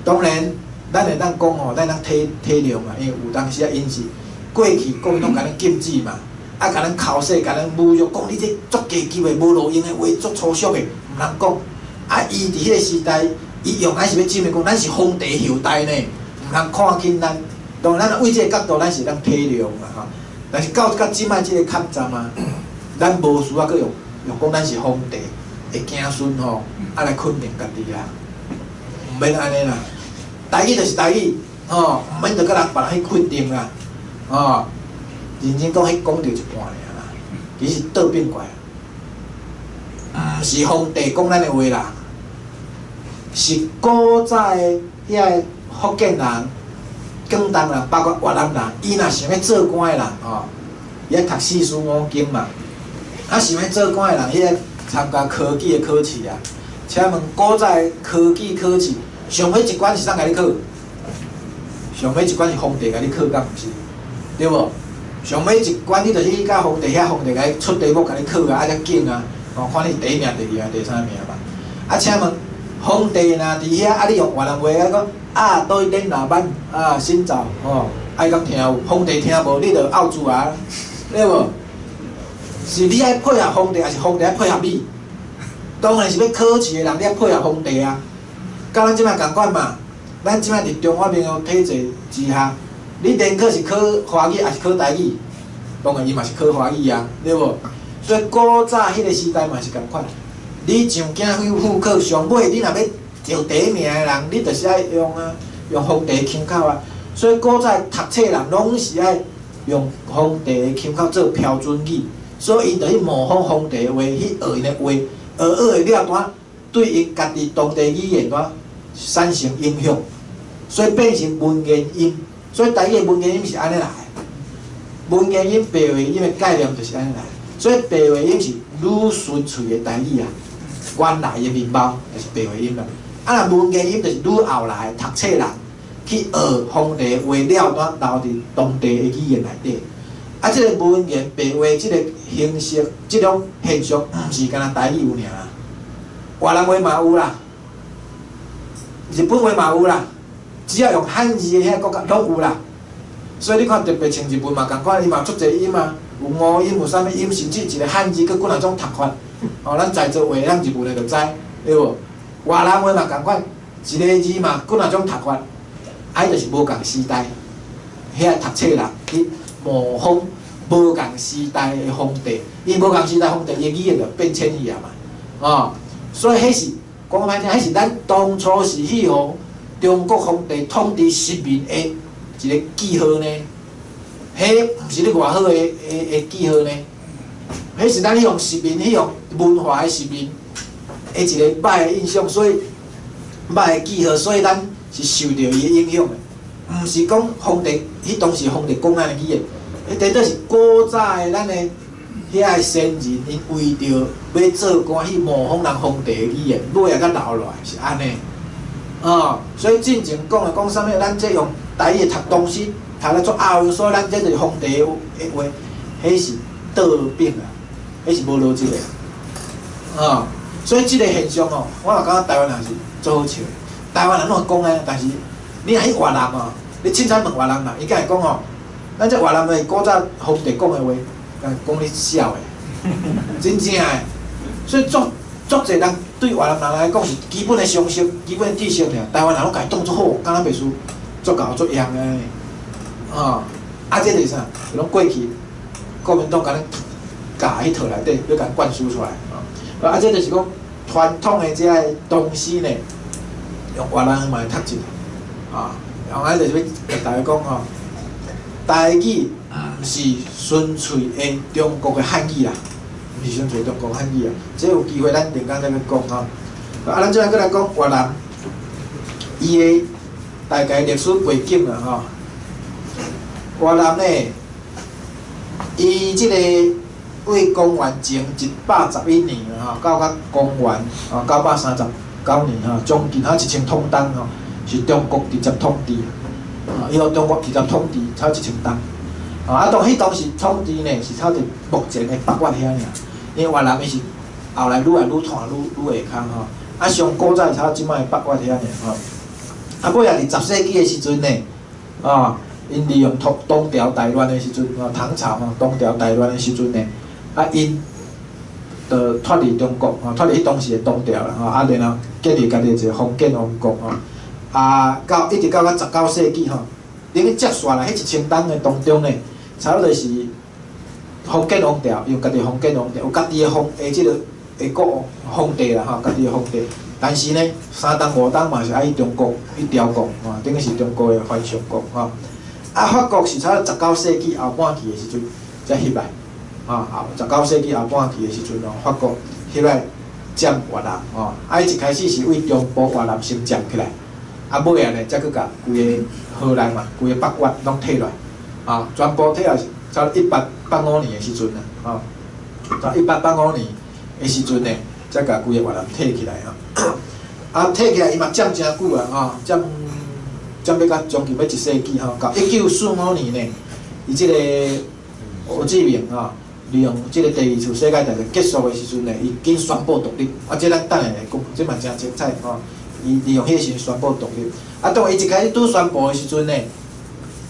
S3: 當然，咱會當講吼，咱會當體諒啊，因為有當時啊，𪜶是過去國民黨共咱禁止嘛，啊，共咱剾洗，共咱侮辱，講你這足低級的、無路用的話，足粗俗的，毋通講。啊，伊佇彼個時代，伊用還是欲證明講，咱是皇帝後代呢，毋通看輕咱。當然，咱為這個角度，咱是會當體諒啦吼。但是到這擺這個坎站啊，咱無需要閣用講咱是皇帝的子孫吼，啊來肯定家己啊，毋免按呢啦。台語就是台語，吼，毋免著閣人別人去肯定啦，吼。認真講，彼講著一半爾啦，其實倒變過來，毋是皇帝講咱的話啦，是古早的遐个福建人、廣東人，包括越南人，伊若想欲做官的人吼，伊愛讀四書五經嘛。啊，想欲做官的人，彼个參加科舉的考試啊。請問古早的科舉考試，上尾一關是啥共你考？上尾一關是皇帝共你考，敢毋是？對無？上尾一關你就是去共皇帝遐，皇帝共你出題目共你考啊，啊才緊啊，哦，看你是第一名、第二名、第三名嘛。啊，請問皇帝若佇遐，啊，你用越南話啊講啊，對恁老闆啊，新早吼，愛敢聽有？皇帝聽無，你就漚蛀啊，對無？是你愛配合皇帝，還是皇帝愛配合你？當然是欲考試的人，你愛配合皇帝啊。佮咱這擺仝款嘛，咱這擺佇中華民國體制之下，你聯考是考華語還是考台語？當然伊嘛是考華語啊，對無？所以古早彼個時代嘛是仝款。你上京去赴考，上尾你若欲著第一名的人，你就是愛用啊，用皇帝的腔口啊。所以古早讀冊人攏是愛用皇帝的腔口做標準語，所以𪜶就去模仿皇帝的話，去學𪜶的話，學學的了，單對𪜶家己當地語言單產生影響，所以變成文言音。所以台語的文言音是按呢來的，文言音白話音的概念就是按呢來。所以白話音是愈純粹的台語啊，原來的面貌就是白話音啦。啊，若文言音就是愈後來讀冊人去學皇帝話了，單留佇當地的語言內底。啊，這个文言白話這个形式，這種現象，毋是干焦台語有爾啦，越南話嘛有啦，日本話嘛有啦，只要用漢字的遐國家攏有啦。所以你看，特別像日本嘛仝款，伊嘛足濟音啊，有五音，有啥物音，甚至一个漢字閣幾若種讀法。哦，咱在座話咱日文的就知，對無？越南話嘛仝款，一个字嘛幾若種讀法。啊，彼就是無仝時代，遐讀冊人去模仿無仝時代的皇帝，伊無仝時代皇帝，伊語言就變遷去啊嘛，哦，所以彼是講歹聽，彼是咱當初是去予中國皇帝統治殖民的一個記號呢，彼毋是咧偌好的記號呢，彼是咱彼項殖民、彼項文化的殖民的一個歹的印象，所以歹的記號，所以咱是受著伊的影響的，毋是講皇帝，彼當時皇帝講咱的語言，彼顛倒是古早的咱的遐个先人，𪜶為著欲做官去模仿人皇帝的語言，尾仔閣留落來，是按呢。哦，所以進前講的講啥物，咱這用台語讀東西讀得足拗，所以咱這就是皇帝的話，彼是倒反啊，彼是無邏輯的。哦，所以這个現象哦，我嘛感覺台灣人是足好笑的。台灣人攏會講按呢，但是你若去越南哦，你凊彩問越南人，伊敢會講吼，咱這越南的古早皇帝講的話，講你痟的，真正的。所以足足濟人對越南人來講是基本的常識、基本的知識爾，台灣人攏共伊當做好，敢若袂輸足𠢕足用的按呢。哦，啊，這就是啥？就攏過去國民黨共咱教彼套內底，欲共灌輸出來。啊，這就是講傳統的這个東西呢，用越南話嘛會讀一下，啊，然後就是欲共大家講吼，台語毋是純粹的中國的漢語啦，毋是純粹中國漢語啊。這有機會咱另工再閣講吼。啊，咱這擺閣來講越南，伊的大概歷史背景啦吼。越南呢，伊這個對公元前111年吼，到甲公元吼939年吼，將近吼1000統冬吼，是中國直接統治。啊，伊予中國直接統治超1000冬。啊，當彼當時統治呢，是差佇目前的北越遐爾，因為越南伊是後來愈來愈湠愈愈下跤吼。啊，上古早是差這擺的北越遐爾吼。啊，尾仔佇十世紀的時陣呢，啊，𪜶利用唐唐朝大亂的時陣，吼，唐朝吼，唐朝大亂的時陣呢，啊，𪜶就脫離中國，吼，脫離彼當時的唐朝啦，吼，啊，然後建立家己一個封建王國，吼，啊，到一直到到19世紀，吼，等於接續來彼1000冬的當中呢，差不多是封建王朝，用家己封建王朝，有家己的皇的這个的國皇帝啦，吼，家己的皇帝。但是呢，三冬五冬嘛是愛去中國去朝貢，吼，等於是中國的藩屬國，吼。啊，法國是差不多19世紀後半期的時陣才入來，啊，後19世紀後半期的時陣哦，法國入來占越南吼。啊，伊一开始是为中部越南先占起来，啊，尾仔呢，才閣共规个河内嘛，规个北越攏退落來，啊，全部退落是差1885年的時陣啊，吼，到1885年的時陣呢，才共規個越南退起來吼。啊，退起來伊嘛佔誠久啊，吼，佔欲到將近欲一世紀吼，到1945年呢，伊這個胡志明吼，利用這個第二次世界大戰結束的時陣呢，伊緊宣布獨立。啊，這咱等下來講，這嘛誠精彩吼。伊利用彼個時陣宣布獨立。啊，當伊一開始拄宣布的時陣呢，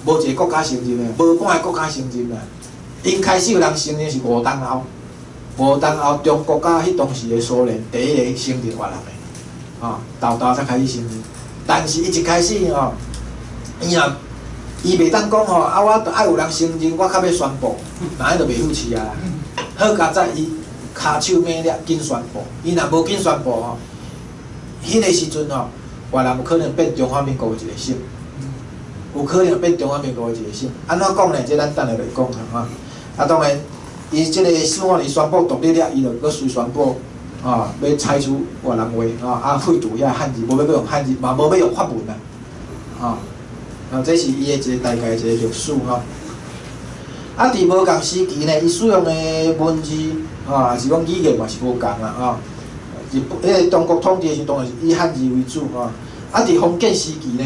S3: 無一個國家承認的，無半个國家承認啦。𪜶開始有人承認是吳東後，吳東後中國佮彼當時的蘇聯第一个承認越南的，吼，沓沓才開始承認。但是伊一開始吼，伊若伊袂當講吼，啊，我著愛有人承認，我較欲宣布，那彼就袂好市啊。好佳哉，伊跤手猛掠緊宣布，伊若無緊宣布吼，彼个時陣吼，越南有可能變中華民國的一個省，有可能變中華民國的一個省。按怎講呢？這咱等下來講啊。吼。啊，當然，伊這個45年宣布獨立了，伊就閣隨宣布，吼，欲採取越南話，吼，啊，廢除遐漢字，無欲閣用漢字，嘛無欲用法文啊，吼。啊，這是伊的一個大概一個歷史吼。啊，佇無仝時期呢，伊使用的文字，吼，也是講語言嘛是無仝啦，吼。日本彼个中國統治的時陣，當然是以漢字為主吼。啊，佇封建時期呢，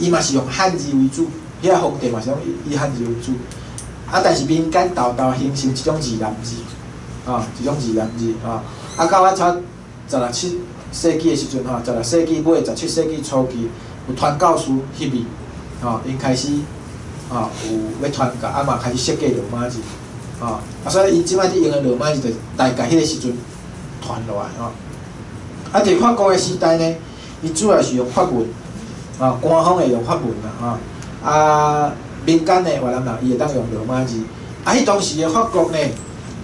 S3: 伊嘛是用漢字為主，遐皇帝嘛是攏以漢字為主。啊，但是民間沓沓形成一種字南字，吼，一種字南字，吼。啊，到啊差16世紀的時陣吼，16世紀尾、17世紀初期，有傳教士入去，吼，𪜶開始，吼，有欲傳教，啊嘛開始設計羅馬字，吼，啊，所以𪜶這擺佇用的羅馬字，就大概彼個時陣傳落來吼。啊，佇法國的時代呢，伊主要是用法文，吼，官方會用法文啦，吼，啊，民間的越南人伊會當用羅馬字。啊，彼當時的法國呢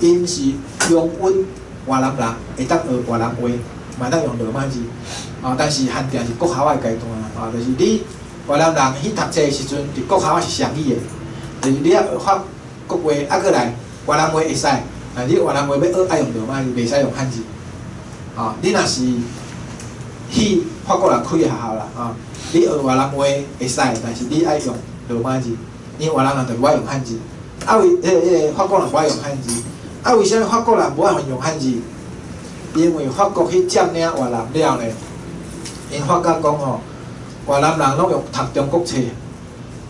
S3: ，𪜶是容允越南人會當學越南話，嘛會當用羅馬字，啊，但是限定是國校的階段啊，就是你越南人去讀冊的時陣，佇國校是雙語的，就是你愛學法國話，啊，閣來越南話會使，但你越南話欲學愛用羅馬字，袂使用漢字。啊，你若是去法國人開的學校啦，啊，你學越南話會使，但是你愛用羅馬字，因為越南人就無愛用漢字。啊為，彼个法國人無愛用漢字，啊為啥物法國人無愛用漢字？因為法國去佔領越南了呢，𪜶發覺講吼，越南人攏用讀中國冊，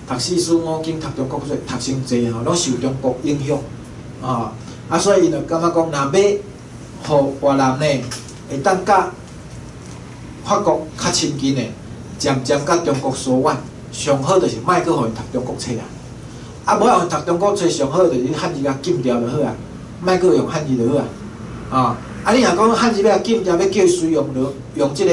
S3: 讀四書五經，讀中國冊，讀傷濟吼，攏受中國影響，啊，啊所以𪜶就感覺講，若欲予越南呢會當佮法國較親近的，漸漸佮中國疏遠，上好就是莫閣予𪜶讀中國冊啊。啊，無愛予𪜶讀中國冊，上好就是漢字共禁掉就好啊，莫閣用漢字就好啊。啊，啊你若講漢字欲共禁掉，欲叫伊隨用落用這個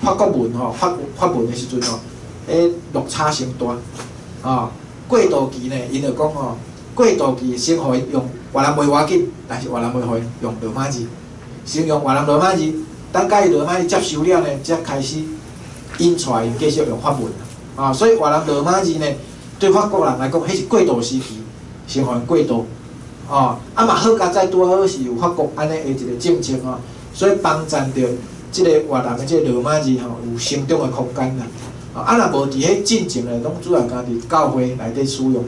S3: 法國文吼，法文的時陣吼，彼落差傷大。啊，過渡期呢，𪜶就講吼，過渡期先予𪜶用越南話無要緊，但是越南話予𪜶用羅馬字，先用越南羅馬字，等共伊羅馬字接受了呢，才開始引帶𪜶繼續用法文。啊，所以越南羅馬字呢，對法國人來講，彼是過渡時期，先予𪜶過渡。哦，啊嘛好佳哉，拄好是有法國按呢的一個政策吼，所以幫贊著這個越南的這個羅馬字吼有成長的空間啦。啊，若無佇彼進前咧，攏主要干佇教會內底使用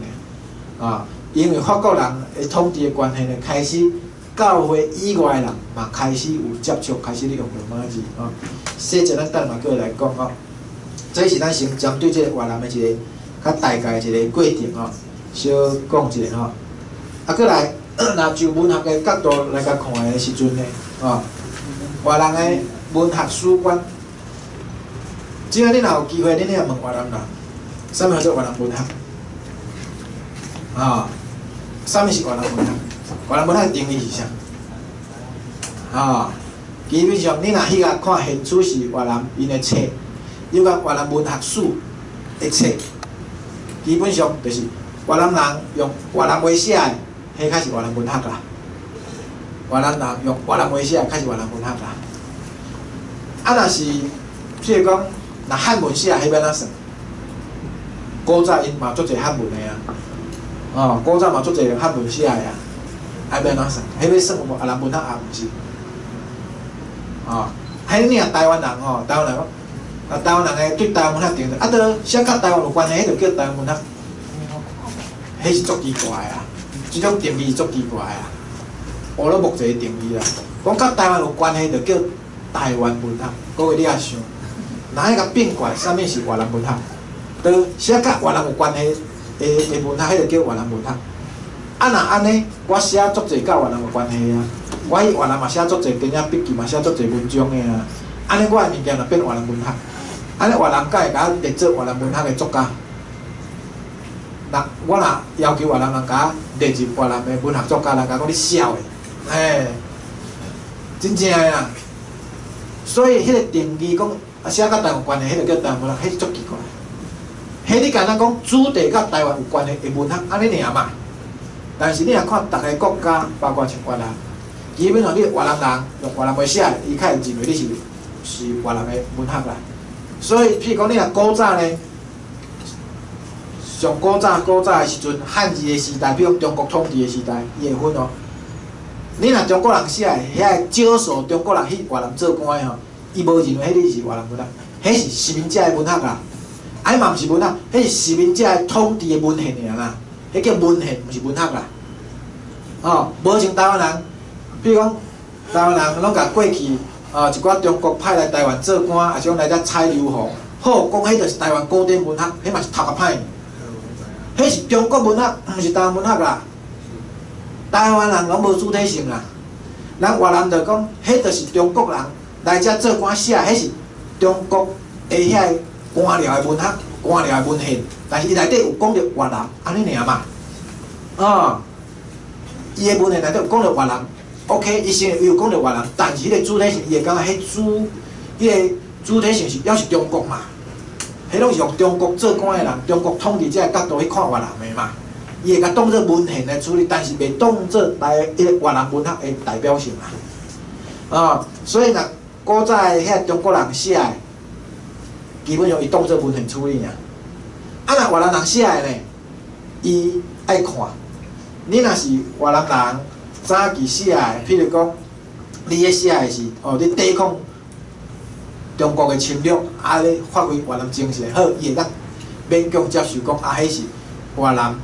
S3: 爾。啊，因為法國人的統治的關係呢，開始教會以外的人嘛開始有接觸，開始咧用羅馬字吼。細節咱等嘛閣來講吼。這是咱先針對這個越南的一個較大概一個過程吼，小講一下吼。啊，閣來，若就文學的角度來共看的時陣呢，吼，越南的文學史觀，只要你若有機會，你若問越南人，啥物叫做越南文學？啊，啥物是越南文學？越南文學的定義是啥？啊，基本上你若去共看現處是越南𪜶的冊，有關越南文學史的冊，基本上就是越南人用越南話寫的，彼較是越南文學啦。越南人用越南話寫的，較是越南文學啦。啊，若是譬如講，若漢文寫，彼欲按怎算？古早𪜶嘛足濟漢文的啊，哦，古早嘛足濟漢文寫的啊，啊欲按怎算？彼欲算越南文學也毋是？哦，彼你若台灣人吼，台灣人講，啊台灣人的對台灣文學定義，啊，都寫佮台灣有關係，彼就叫台灣文學，彼是足奇怪啊！這種定義是足奇怪啊！烏魯木齊的定義啦，講佮台灣有關係就叫台灣文學，各位你也想，哪會共變過來？啥物是越南文學？都寫佮越南有關係的文學，彼就叫越南文學。啊，若按呢，我寫足濟佮越南有關係啊！我去越南嘛寫足濟電影筆記，嘛寫足濟文章的啊！按呢，我的物件就變越南文學。按呢，越南敢會共我列做越南文學的作家？若我若要求越南人共我列入越南的文學作家，人共講你痟的，嘿，真正的啦。所以，彼個定義講啊，寫佮台灣有關係，彼個叫台灣文學，彼是足奇怪。彼你敢若講主題佮台灣有關係的文學，按呢爾嘛？但是你若看逐个國家，包括像越南，基本上你越南人用越南話寫，伊較會認為你是越南的文學啦。所以，譬如講你若古早呢，上古早古早的時陣，漢字的時代，比如講中國統治的時代，伊會分哦。你若中國人寫的，遐個少數中國人去越南做官的吼，伊無認為彼個是越南文學，彼是殖民者的文學啦。啊，嘛毋是文學，彼是殖民者的統治的文獻爾啦，彼叫文獻，毋是文學啦。哦，無像台灣人，比如講台灣人攏共過去哦，一寡中國派來台灣做官，抑是講來遮採硫磺，好講，彼就是台灣古典文學，彼嘛是頭殼歹。彼是中國文學，毋是台灣文學啦。台灣人攏無主體性啦。咱越南就講，彼就是中國人來遮做官寫，彼是中國的遐个官僚的文學、官僚的文獻，但是伊內底有講著越南，按呢爾嘛。哦，伊的文獻內底有講著越南，OK，伊承認伊有講著越南，但是彼個主體性，伊會感覺彼主，彼個主體性是猶是中國嘛。彼攏是用中國做官的人、中國統治者的角度去看越南的嘛，伊會共當做文獻來處理，但是袂當做台彼個越南文學的代表性啊。哦，所以若古早的遐中國人寫的，基本上伊當做文獻處理爾。啊，若越南人寫的呢，伊愛看。你若是越南人早期寫的，譬如講，你咧寫的是哦，你抵抗中國的侵略，啊，咧發揮越南精神，好，伊會當勉強接受講啊，彼是越南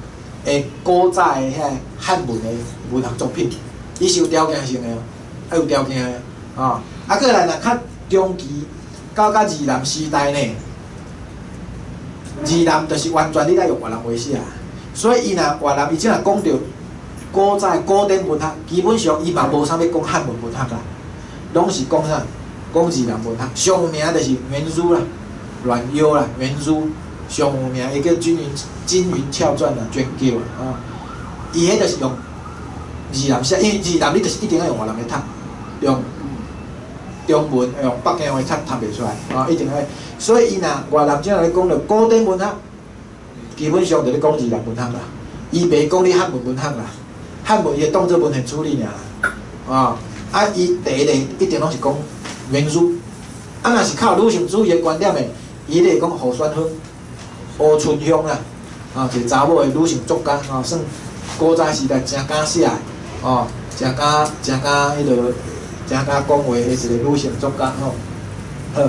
S3: 的古早的遐個漢文的文學作品，伊是有條件性的，啊有條件的，哦，啊，閣來若較中期到較越南時代呢，越南就是完全你愛用越南話寫，所以伊若越南伊這若講著古早的古典文學，基本上伊嘛無啥欲講漢文文學啦，攏是講啥？講越南文學，上有名就是袁殊啦、阮幽啦、袁殊上有名，伊叫《金雲翹傳》啦，專叫啦，啊，伊彼就是用越南寫，因為越南你就是一定愛用越南話讀，用中文用北京話讀讀袂出來，啊，一定愛。所以伊若越南這樣咧講著古典文學，基本上就咧講越南文學啦，伊袂講你漢文文學啦，漢文伊會當做文獻處理爾，啊，啊，伊第一個一定攏是講袁殊，啊，若是較有女性主義的觀點的，伊咧會講何宣芳、吳春香啦，啊，一個查某的女性作家，吼，算古早時代誠敢寫的，哦，誠敢誠敢彼落，誠敢講話的一個女性作家，吼。好，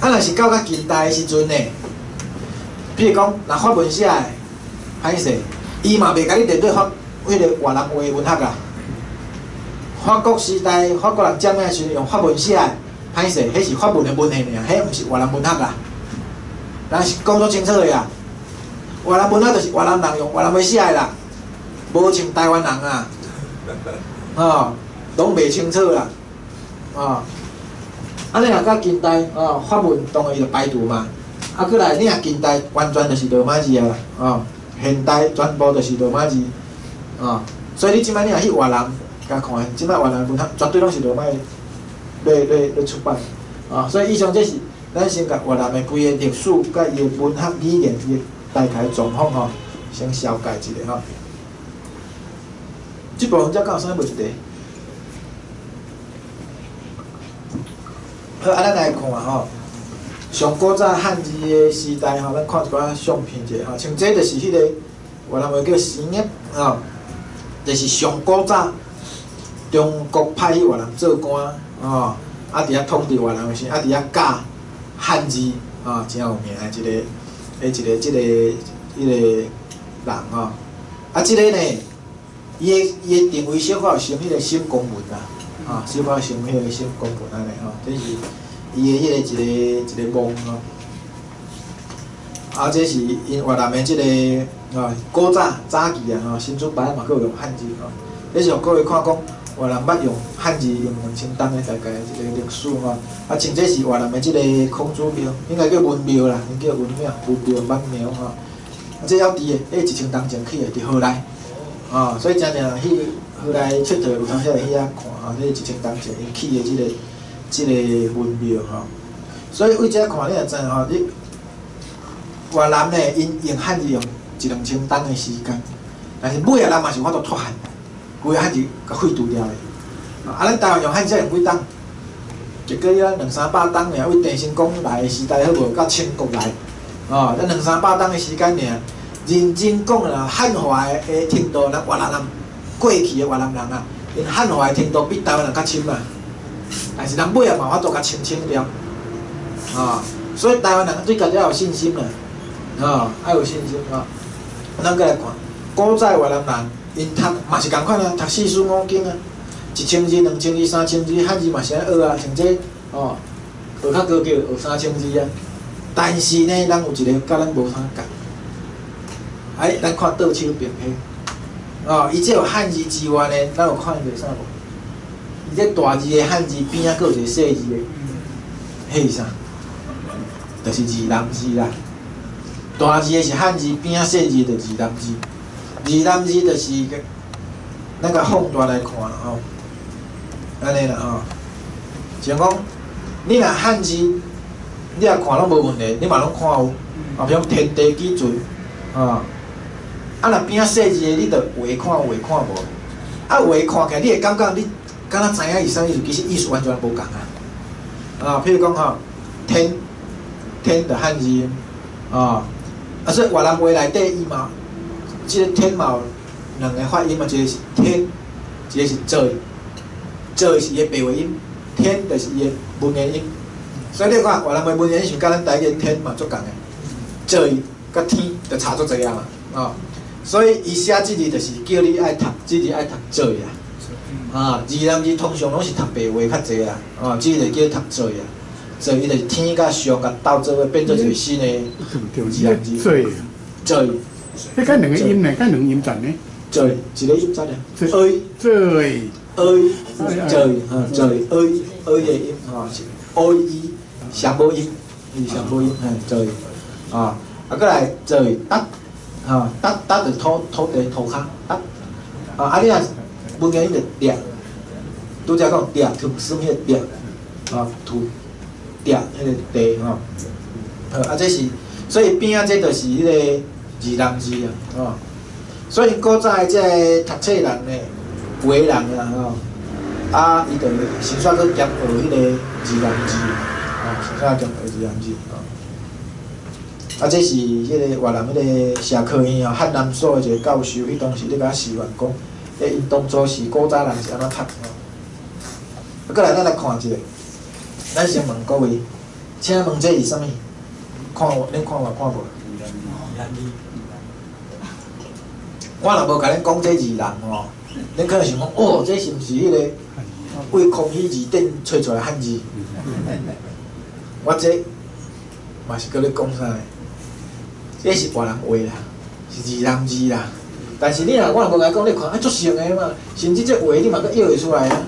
S3: 啊，若是到較近代的時陣呢，比如講，若法文寫的，歹勢，伊嘛袂共你列做法彼個越南話文學啊。法國時代，法國人佔領的時陣用法文寫的。歹勢，彼是法文的文獻爾，彼毋是越南文學啦。咱是講足清楚的啊。越南文學就是越南人用越南話寫的啦，無像台灣人啊，哦，攏袂清楚啦，哦。啊，你若到近代，哦，法文當然伊就排除嘛。啊，閣來你若近代完全就是羅馬字啊，哦，現代全部就是羅馬字，哦。所以你這擺你若去越南，共看，這擺越南文學絕對攏是羅馬字。咧出版，啊，所以以上這是咱先共越南的規个歷史，佮伊的文學語言，伊的大概狀況吼，先紹介一下吼。這部分才敢有啥物問題？好，啊，咱來看吼，上古早漢字的時代吼，咱看一寡相片者吼，像這就是彼個越南話叫生業吼，就是上古早中國派去越南做官。哦，啊，伫遐統治越南的時，啊，伫遐教漢字，吼，誠有名的一個，彼一個這個彼個人吼。啊，這個呢，伊的定位小可有像彼個沈光文啦，吼，小可像彼個沈光文按呢吼，這是伊的彼個一個一個夢吼。啊，這是𪜶越南的這個吼，古早早期啊吼，新出版嘛閣有用漢字吼。這是予各位看講，越南捌用漢字用2000冬的大概一個歷史吼。啊，像這是越南的這個孔子廟，應該叫文廟啦，𪜶叫文廟，文廟文廟吼。啊，這猶佇的，彼1000冬前起的，佇河內，吼，所以誠正去河內𨑨迌有當時會去遐看吼，這1000冬前𪜶起的這個文廟吼。所以為這看你就知吼，你越南呢，𪜶用漢字用一兩千冬的時間，但是尾仔人嘛是有法度脫漢，規个漢字共廢除掉的。啊，咱台灣用漢字用幾冬？結果咱兩三百冬爾，為鄭成功來的時代好無？到清國來，哦，這兩三百冬的時間爾，認真講啦，漢化的程度，咱越南人過去的越南人啊，𪜶漢化的程度比台灣人較深啊。但是人尾仔嘛有法度共清清掉，哦，所以台灣人對家己要有信心啦，哦，愛有信心哦。咱閣來看，古早越南人，𪜶讀嘛是仝款啊，讀四書五經啊，1000字、2000字、3000字，漢字嘛是按學啊，像這哦，學較高級學3000字啊。但是呢，咱有一个佮咱無啥仝。哎，咱看倒手邊彼，哦，伊這有漢字之外呢，咱有看著啥無？伊這大字的漢字邊仔閣有一個細字的，彼是啥？就是字南字啦。大字的是漢字，邊仔細字就是字南字。字南字就是咱共放大來看吼，按呢啦吼。像講，你若漢字，你若看攏無問題，你嘛攏看有，啊，比如講天地幾錞，啊，啊若邊仔細字的，你就畫看有畫看無，啊畫看起來，你會感覺你敢若知影伊啥意思，其實意思完全無仝啊。啊，譬如講吼，天，天的漢字，啊，啊所以越南話內底伊嘛，這個天嘛有兩個發音嘛，一個是天，一個是做，做是伊的白話音，天就是伊的文言音。所以你看越南話文言音是佮咱台語的天嘛足仝的，做佮天就差足濟啊嘛，哦，所以伊寫這字就是叫你愛讀，這字愛讀做啊，啊，字南字通常攏是讀白話較濟啦，啊，這字就叫讀做啊，做伊就是天佮上共鬥做伙變做一個新的字南字。
S5: 做
S3: 做，
S5: 彼個兩個音呢？佮兩音節呢？
S3: 做一個音節爾，
S5: 做
S3: 做，做，哈，做，A A 的音，吼是 O E 聲母音，伊聲母音，嘿，做，啊，啊，閣來做搭，吼，搭搭就土土地塗跤搭，啊，啊你若文言音就掠，拄才講掠土算彼個掠，啊土掠彼個地吼，好，啊這是，所以邊仔這就是彼個字南字啊，吼，所以古早的這个讀冊人呢，話人啊，吼，啊，伊就先煞閣兼學彼個字南字，啊，先煞兼學字南字，吼。啊，這是彼個越南彼個社科院啊，漢南所的一個教授，彼當時咧共示範講，欸，𪜶當初是古早人是按怎讀吼。啊，閣來咱來看一下，咱先問各位，請問這是啥物？看有，恁看有看無？我若無共恁講這字人吼，恁可能想講，哦，這是毋是彼個為康熙字典揣出來漢字？我這嘛是閣咧講啥呢？這是越南話啦，是字南字啦。但是你若我若無共伊講，你看啊足像的嘛，甚至這話你嘛閣臆會出來啊。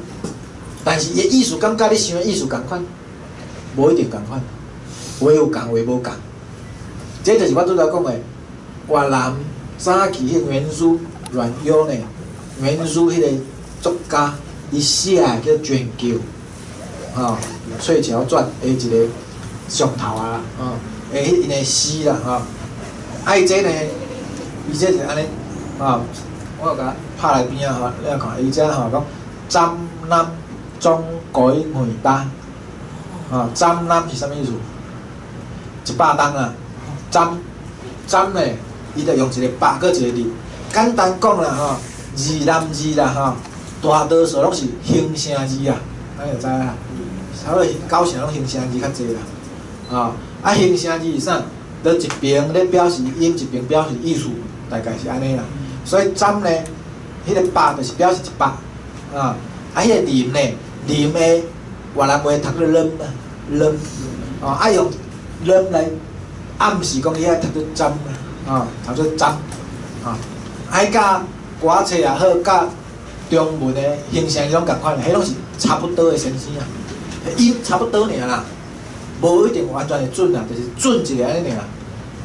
S3: 但是伊的意思感覺你想的意思仝款，無一定仝款。話有仝，話無仝。這就是我拄才講的越南早期彼個元書阮優呢，元書彼個作家，伊寫的叫《卷九》，吼，《翠橋傳》的一個上頭啊，吼，的彼𪜶的詩啦，吼。啊，伊這呢，伊這是按呢，吼，我有共拍來邊仔吼，你來看，伊這吼講，斬南總改回答，吼，斬南是啥物意思？100冬啊，斬斬呢，伊就用一個百閣一個字。簡單講啦吼，字南字啦吼，大多數攏是形聲字啊，咱就知影。差不多九成攏形聲字較濟啦。啊，啊形聲字是啥？佗一爿咧表示音，一爿表示意思，大概是按呢啦。所以針呢，彼個百就是表示一百，啊，啊彼個林呢，林的越南話讀做lâm啊，lâm，哦，啊用lâm來暗示講伊愛讀做針啊，讀做針，啊，啊佮歌仔冊也好，佮中文的形聲攏仝款，彼攏是差不多的先生啊，音差不多爾啦，無一定完全會準啊，就是準一个按呢爾。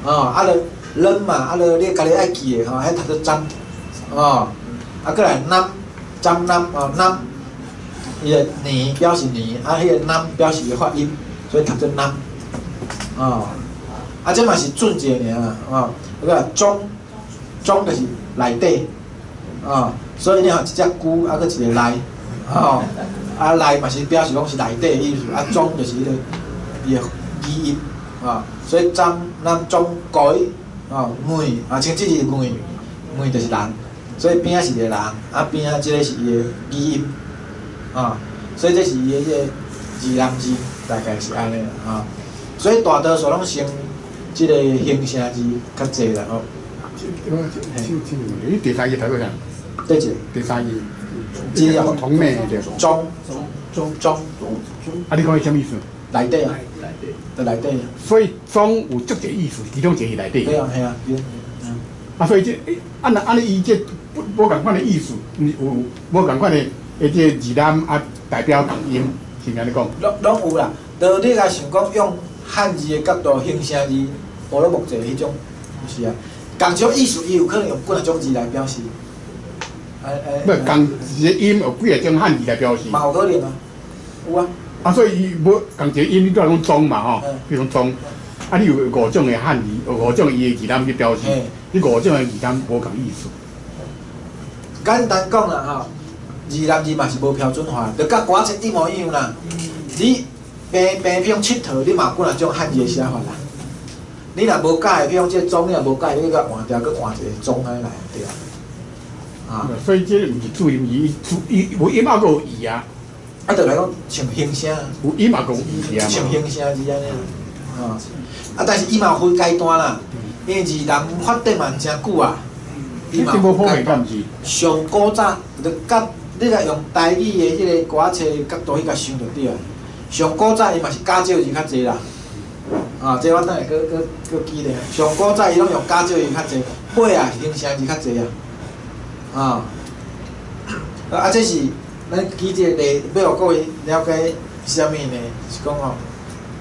S3: 哦，啊，著lâm嘛，啊，著你家己愛記的吼，彼讀做針，哦，啊，閣來南，針南哦南，伊个年表示年，啊，彼個南表示伊發音，所以讀做南，哦，啊，這嘛是準一个爾啦，哦，閣來中，中就是內底，哦，所以你看一隻龜啊，閣一个內，哦，啊內嘛是表示講是內底的意思，啊中就是彼個伊的語音，啊，所以針南中改，哦，魏啊，像這是魏，魏就是人，所以邊仔是一個人，啊邊仔這个是伊的語音，啊，所以這是伊的這個字南字，大概是按呢啦，啊，所以大多數攏成這个形聲字較濟啦，吼。
S5: 你第三字讀做啥？
S3: 對一個？
S5: 第三字。
S3: 這個
S5: 同咩對？
S3: 中中中。
S5: 啊，你講伊啥物意思？
S3: 內底啊，佇內底啊。
S5: 所以中有足濟意思，其中一個是內底。
S3: 對啊，係啊，對。
S5: 啊，所以這啊若按呢伊這無仝款的意思，毋是有無仝款的，的這個字南啊代表仝音，是毋是按呢講？
S3: 攏攏有啦。當你若想講用漢字的角度形聲字，烏魯木齊彼種，是啊。仝種意思，伊有可能用幾若種字來表示。
S5: 不，仝一個音有幾若種漢字來表示。
S3: 嘛有可能啊，有啊。
S5: 啊，所以伊無仝一個音，你拄仔講中嘛吼，比如講中，啊，你有五種的漢字，有五種伊的字南去表示，你五種的字南無仝意思。
S3: 簡單講啦吼，字南字嘛是無標準化，就佮歌冊一模一樣啦。你平平比如講𨑨迌，你嘛有幾若種漢字的寫法啦。你若無佮意，比如講這個中，你若無佮意，你閣換掉，閣換一個中按呢來，對啊。啊，
S5: 所以這毋是注音，伊注伊有音抑閣有字啊。
S3: 啊，就來講像形聲，
S5: 有音抑閣有字啊。
S3: 像形聲字按呢，啊，啊，但是伊嘛有分階段啦，因為字南發展嘛誠久啊，伊嘛有分階段。上古早就佮你若用台語的彼個歌冊角度去共想就對啊。上古早伊嘛是假借字較濟啦，啊，這我等下閣閣閣記咧。上古早伊攏用假借字較濟，尾仔是形聲字較濟啊，啊，啊，這是咱舉這個例，欲予各位了解啥物呢？是講吼，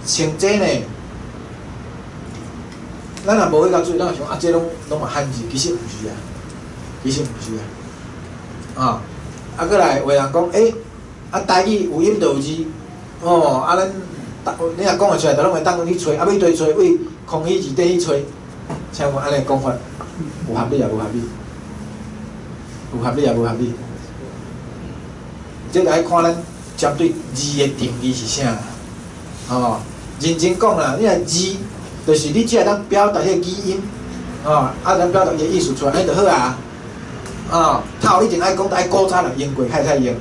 S3: 像這呢，咱若無去共注意，咱會想啊，這攏攏嘛漢字，其實毋是啊，其實毋是啊，啊，啊，閣來有的人講，欸，啊，台語有音就有字，哦，啊，咱，你若講會出來，就攏會當去揣，啊，欲佗揣，對康熙字典去揣，請問按呢講法有合理抑無合理？有合理抑無合理？這就愛看咱針對字的定義是啥啦，吼，認真講啦，你若字，就是你只會當表達彼個語音，吼，啊，當表達伊的意思出來，按呢就好啊，啊，頭一定愛講，愛古早人用過較會使用，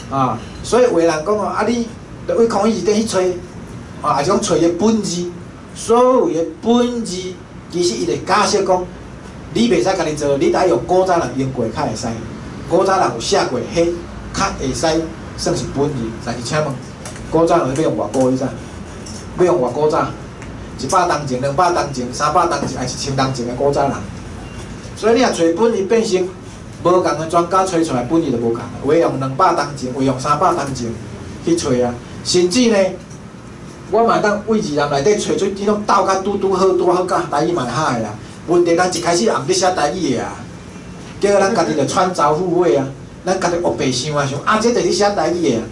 S3: 啊，所以有的人講哦，啊你著對康熙字典去揣，啊，抑是講揣伊的本字，所謂的本字，其實伊就假設講，你袂使家己做，你得愛用古早人用過較會使，古早人有寫過，彼較會使算是本字。但是請問，古早人欲用偌古你知？欲用偌古早？100冬前、200冬前、300冬前，抑是1000冬前的古早人？所以你若揣本字變成無仝的專家揣出來本字就無仝，有的用200冬前，有的用300冬前去揣啊。甚至呢，我嘛會當對字南內底揣出彼種鬥甲拄拄好，拄好佮台語嘛會合的啦。問題咱一開始也毋咧寫台語的啊，結果咱家己就穿鑿附會啊，咱家己烏白想啊想啊，這就是寫台語的啊，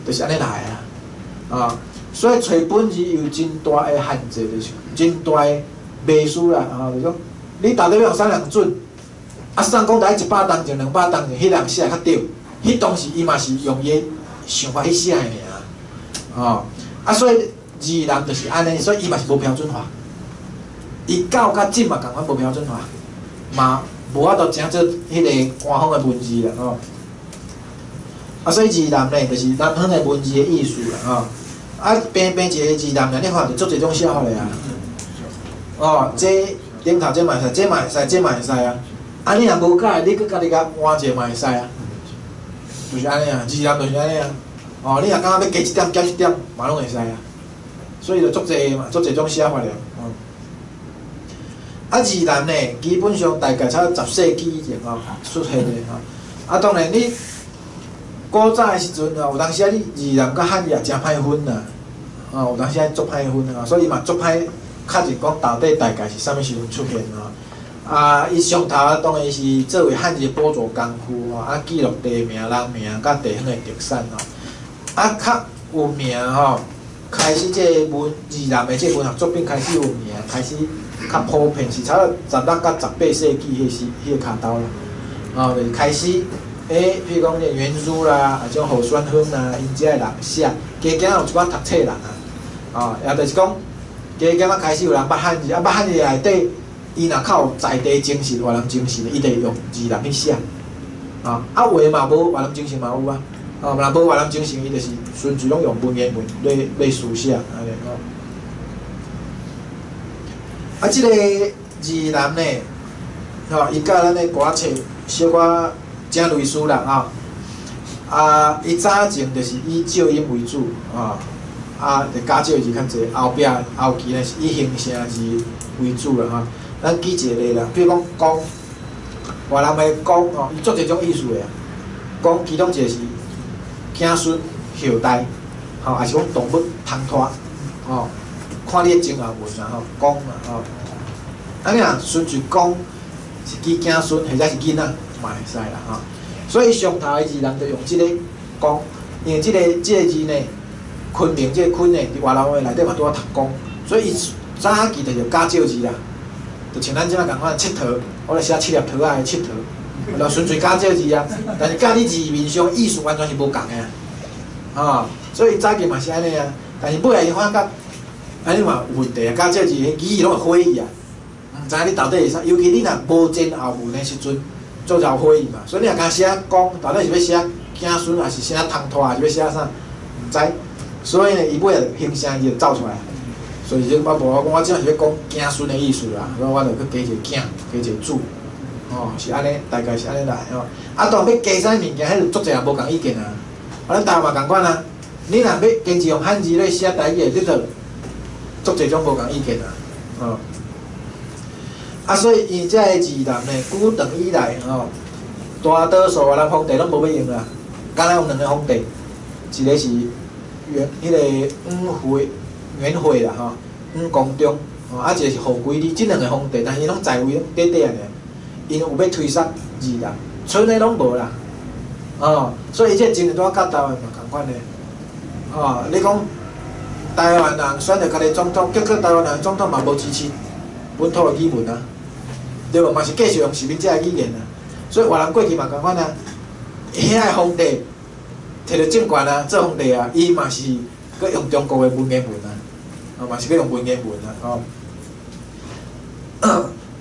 S3: 就是按呢來啊，啊，所以揣本字有真大的限制，就是真大的迷思啦，啊，就是講你到底欲予啥人準？啊，算講佇100冬前、200冬前，彼人寫的較對，彼當時伊嘛是用伊的想法去寫的爾，哦，啊，所以字南就是按呢，所以伊嘛是無標準化。伊到佮進嘛仝款無標準化，嘛無法度成做彼個官方的文字啦吼。啊，所以字南呢，就是南方的文字的意思啦，吼。啊，平平一个字南爾，你看就足濟種寫法的啊。哦，這頂頭這嘛會使，這嘛會使，這嘛會使啊。啊，你若無佮意，你閣家己共換一个嘛會使啊。就是按呢啊，字南就是按呢啊。哦，你若感覺欲加一點減一點，嘛攏會使啊。所以就足濟嘛，足濟種寫法了。哦。啊，字南呢，基本上大概差不多10世紀以前吼出現的吼。啊，當然你古早的時陣吼，有當時啊，你字南佮漢字也誠歹分啊。哦，有當時啊足歹分啊，所以嘛足歹確認講到底大概是啥物時陣出現吼。啊，伊上頭當然是作為漢字的輔助工具吼，啊，記錄地名、人名佮地方的特產吼。啊，較有名吼，開始這個文字南的這個文學作品開始有名，開始較普遍是差不多16佮18世紀彼時彼个跤頭啦。哦，就是開始，欸，譬如講這元書啦，啊，種何宣亨啦，𪜶遮的人寫，加減有一寡讀冊人啊，哦，也就是講，加減啊開始有人捌漢字，啊，捌漢字內底，伊若較有在地精神、越南精神的，伊就會用字南去寫，啊，啊有的嘛無越南精神嘛有啊，哦，若無越南精神，伊就是純粹攏用文言文咧書寫，按呢吼。啊，這个字南呢，吼，伊佮咱的歌仔冊小可誠類似啦，吼。啊，伊早前就是以照音為主，吼，啊，就假借字較濟，後壁後期呢是以形聲字為主啦，吼。咱舉一個例啦，比如講公，越南的公吼，伊足濟種意思的啊。公其中一個是子孫後代，吼，抑是講動物通拖，吼，看你的前後文啦，吼，公啦，吼。啊，你若純粹講是指子孫或者是囡仔，嘛會使啦，吼。所以上頭的字人就用這個公，因為這個字呢，昆明這個昆呢，佇越南話內底嘛拄仔讀公，所以伊早期就用假借字啦。就像咱這擺仝款𨑨迌，我咧寫七粒桃仔的𨑨迌，就純粹假借字啊。但是佮你字面上意思完全是無仝的啊，吼，所以早期嘛是按呢啊。但是尾仔伊發覺，按呢嘛有問題啊，假借字彼語義攏會火去啊，毋知影你到底是啥，尤其你若無前後文的時陣，做就火去嘛。所以你若敢寫講，到底是欲寫子孫，抑是寫通拖，抑是欲寫啥，毋知。所以呢，伊尾仔就形聲字就走出來。所以我無我講，我這是欲講子孫的意思啦，所以我就去加一個囝，加一個子，吼，是按呢，大概是按呢來吼。啊，當欲加啥物件，彼就足濟人無仝意見啊。啊，咱台灣嘛仝款啊。你若欲堅持用漢字咧寫台語的，你就足濟種無仝意見啊，吼。啊，所以伊這个字南呢，古唐以來吼，大多數越南皇帝攏無欲用啦，敢若有兩個皇帝，一個是元彼個元惠啦吼。五光中，吼，啊，一個是何歸里，這兩個皇帝，但是𪜶攏在位攏短短爾，𪜶有欲推捒字南，賰的攏無啦，哦，所以這個精神拄仔佮台灣嘛仝款的，哦，你講台灣人選著家己總統，結果台灣人總統嘛無支持本土的語文啊，對無？嘛是繼續用殖民者的語言啊，所以越南過去嘛仝款啊，遐个皇帝摕著政權啊，做皇帝啊，伊嘛是閣用中國的文言文啊。哦，嘛是閣用文言文啊，吼。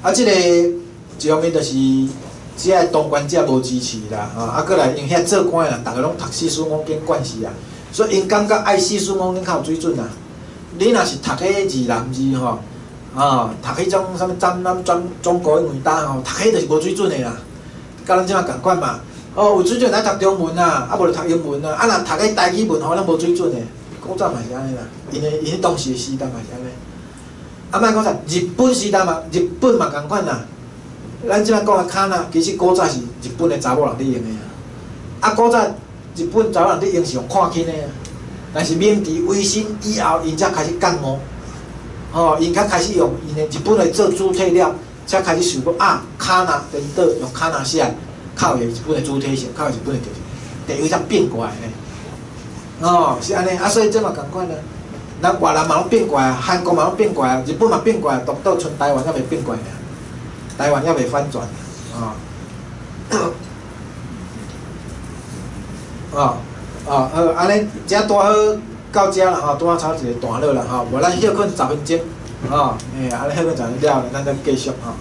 S3: 啊，這個一方面就是這个當權者無支持啦，吼，啊，閣來因遐做官的人，逐个攏讀四書五經慣勢啊，所以𪜶感覺愛四書五經較有水準啊。你若是讀彼字南字吼，啊，讀彼種啥物展覽中中國因為呾吼，讀彼就是無水準的啦。佮咱這馬仝款嘛，哦，有水準愛讀中文啊，啊無就讀英文啊，啊若讀彼台語文吼，攏無水準的。古早嘛是按呢啦，𪜶當時的時代嘛是按呢。啊，莫講啥，日本時代嘛，日本嘛仝款啦。咱這擺講的卡納，其實古早是日本的查某人佇用的啊。啊，古早日本查某人佇用是用看輕的啊。但是明治維新以後，𪜶才開始覺悟，吼，𪜶才開始用𪜶的日本來做主體了，才開始想講啊，卡納顛倒用卡納寫，較有日本的主體性，較有日本的特色，地位才變過來呢。哦，是按呢，啊，所以這嘛仝款啊。咱越南嘛攏變過來，韓國嘛攏變過來，日本嘛變過來，獨到賰台灣猶未變過來，台灣猶未反轉，哦。哦，哦，好，按呢，這拄好到這啦吼，拄仔差一個段落啦吼，無咱歇睏10分鐘，吼，欸，按呢歇睏10分鐘了，咱再繼續吼。好。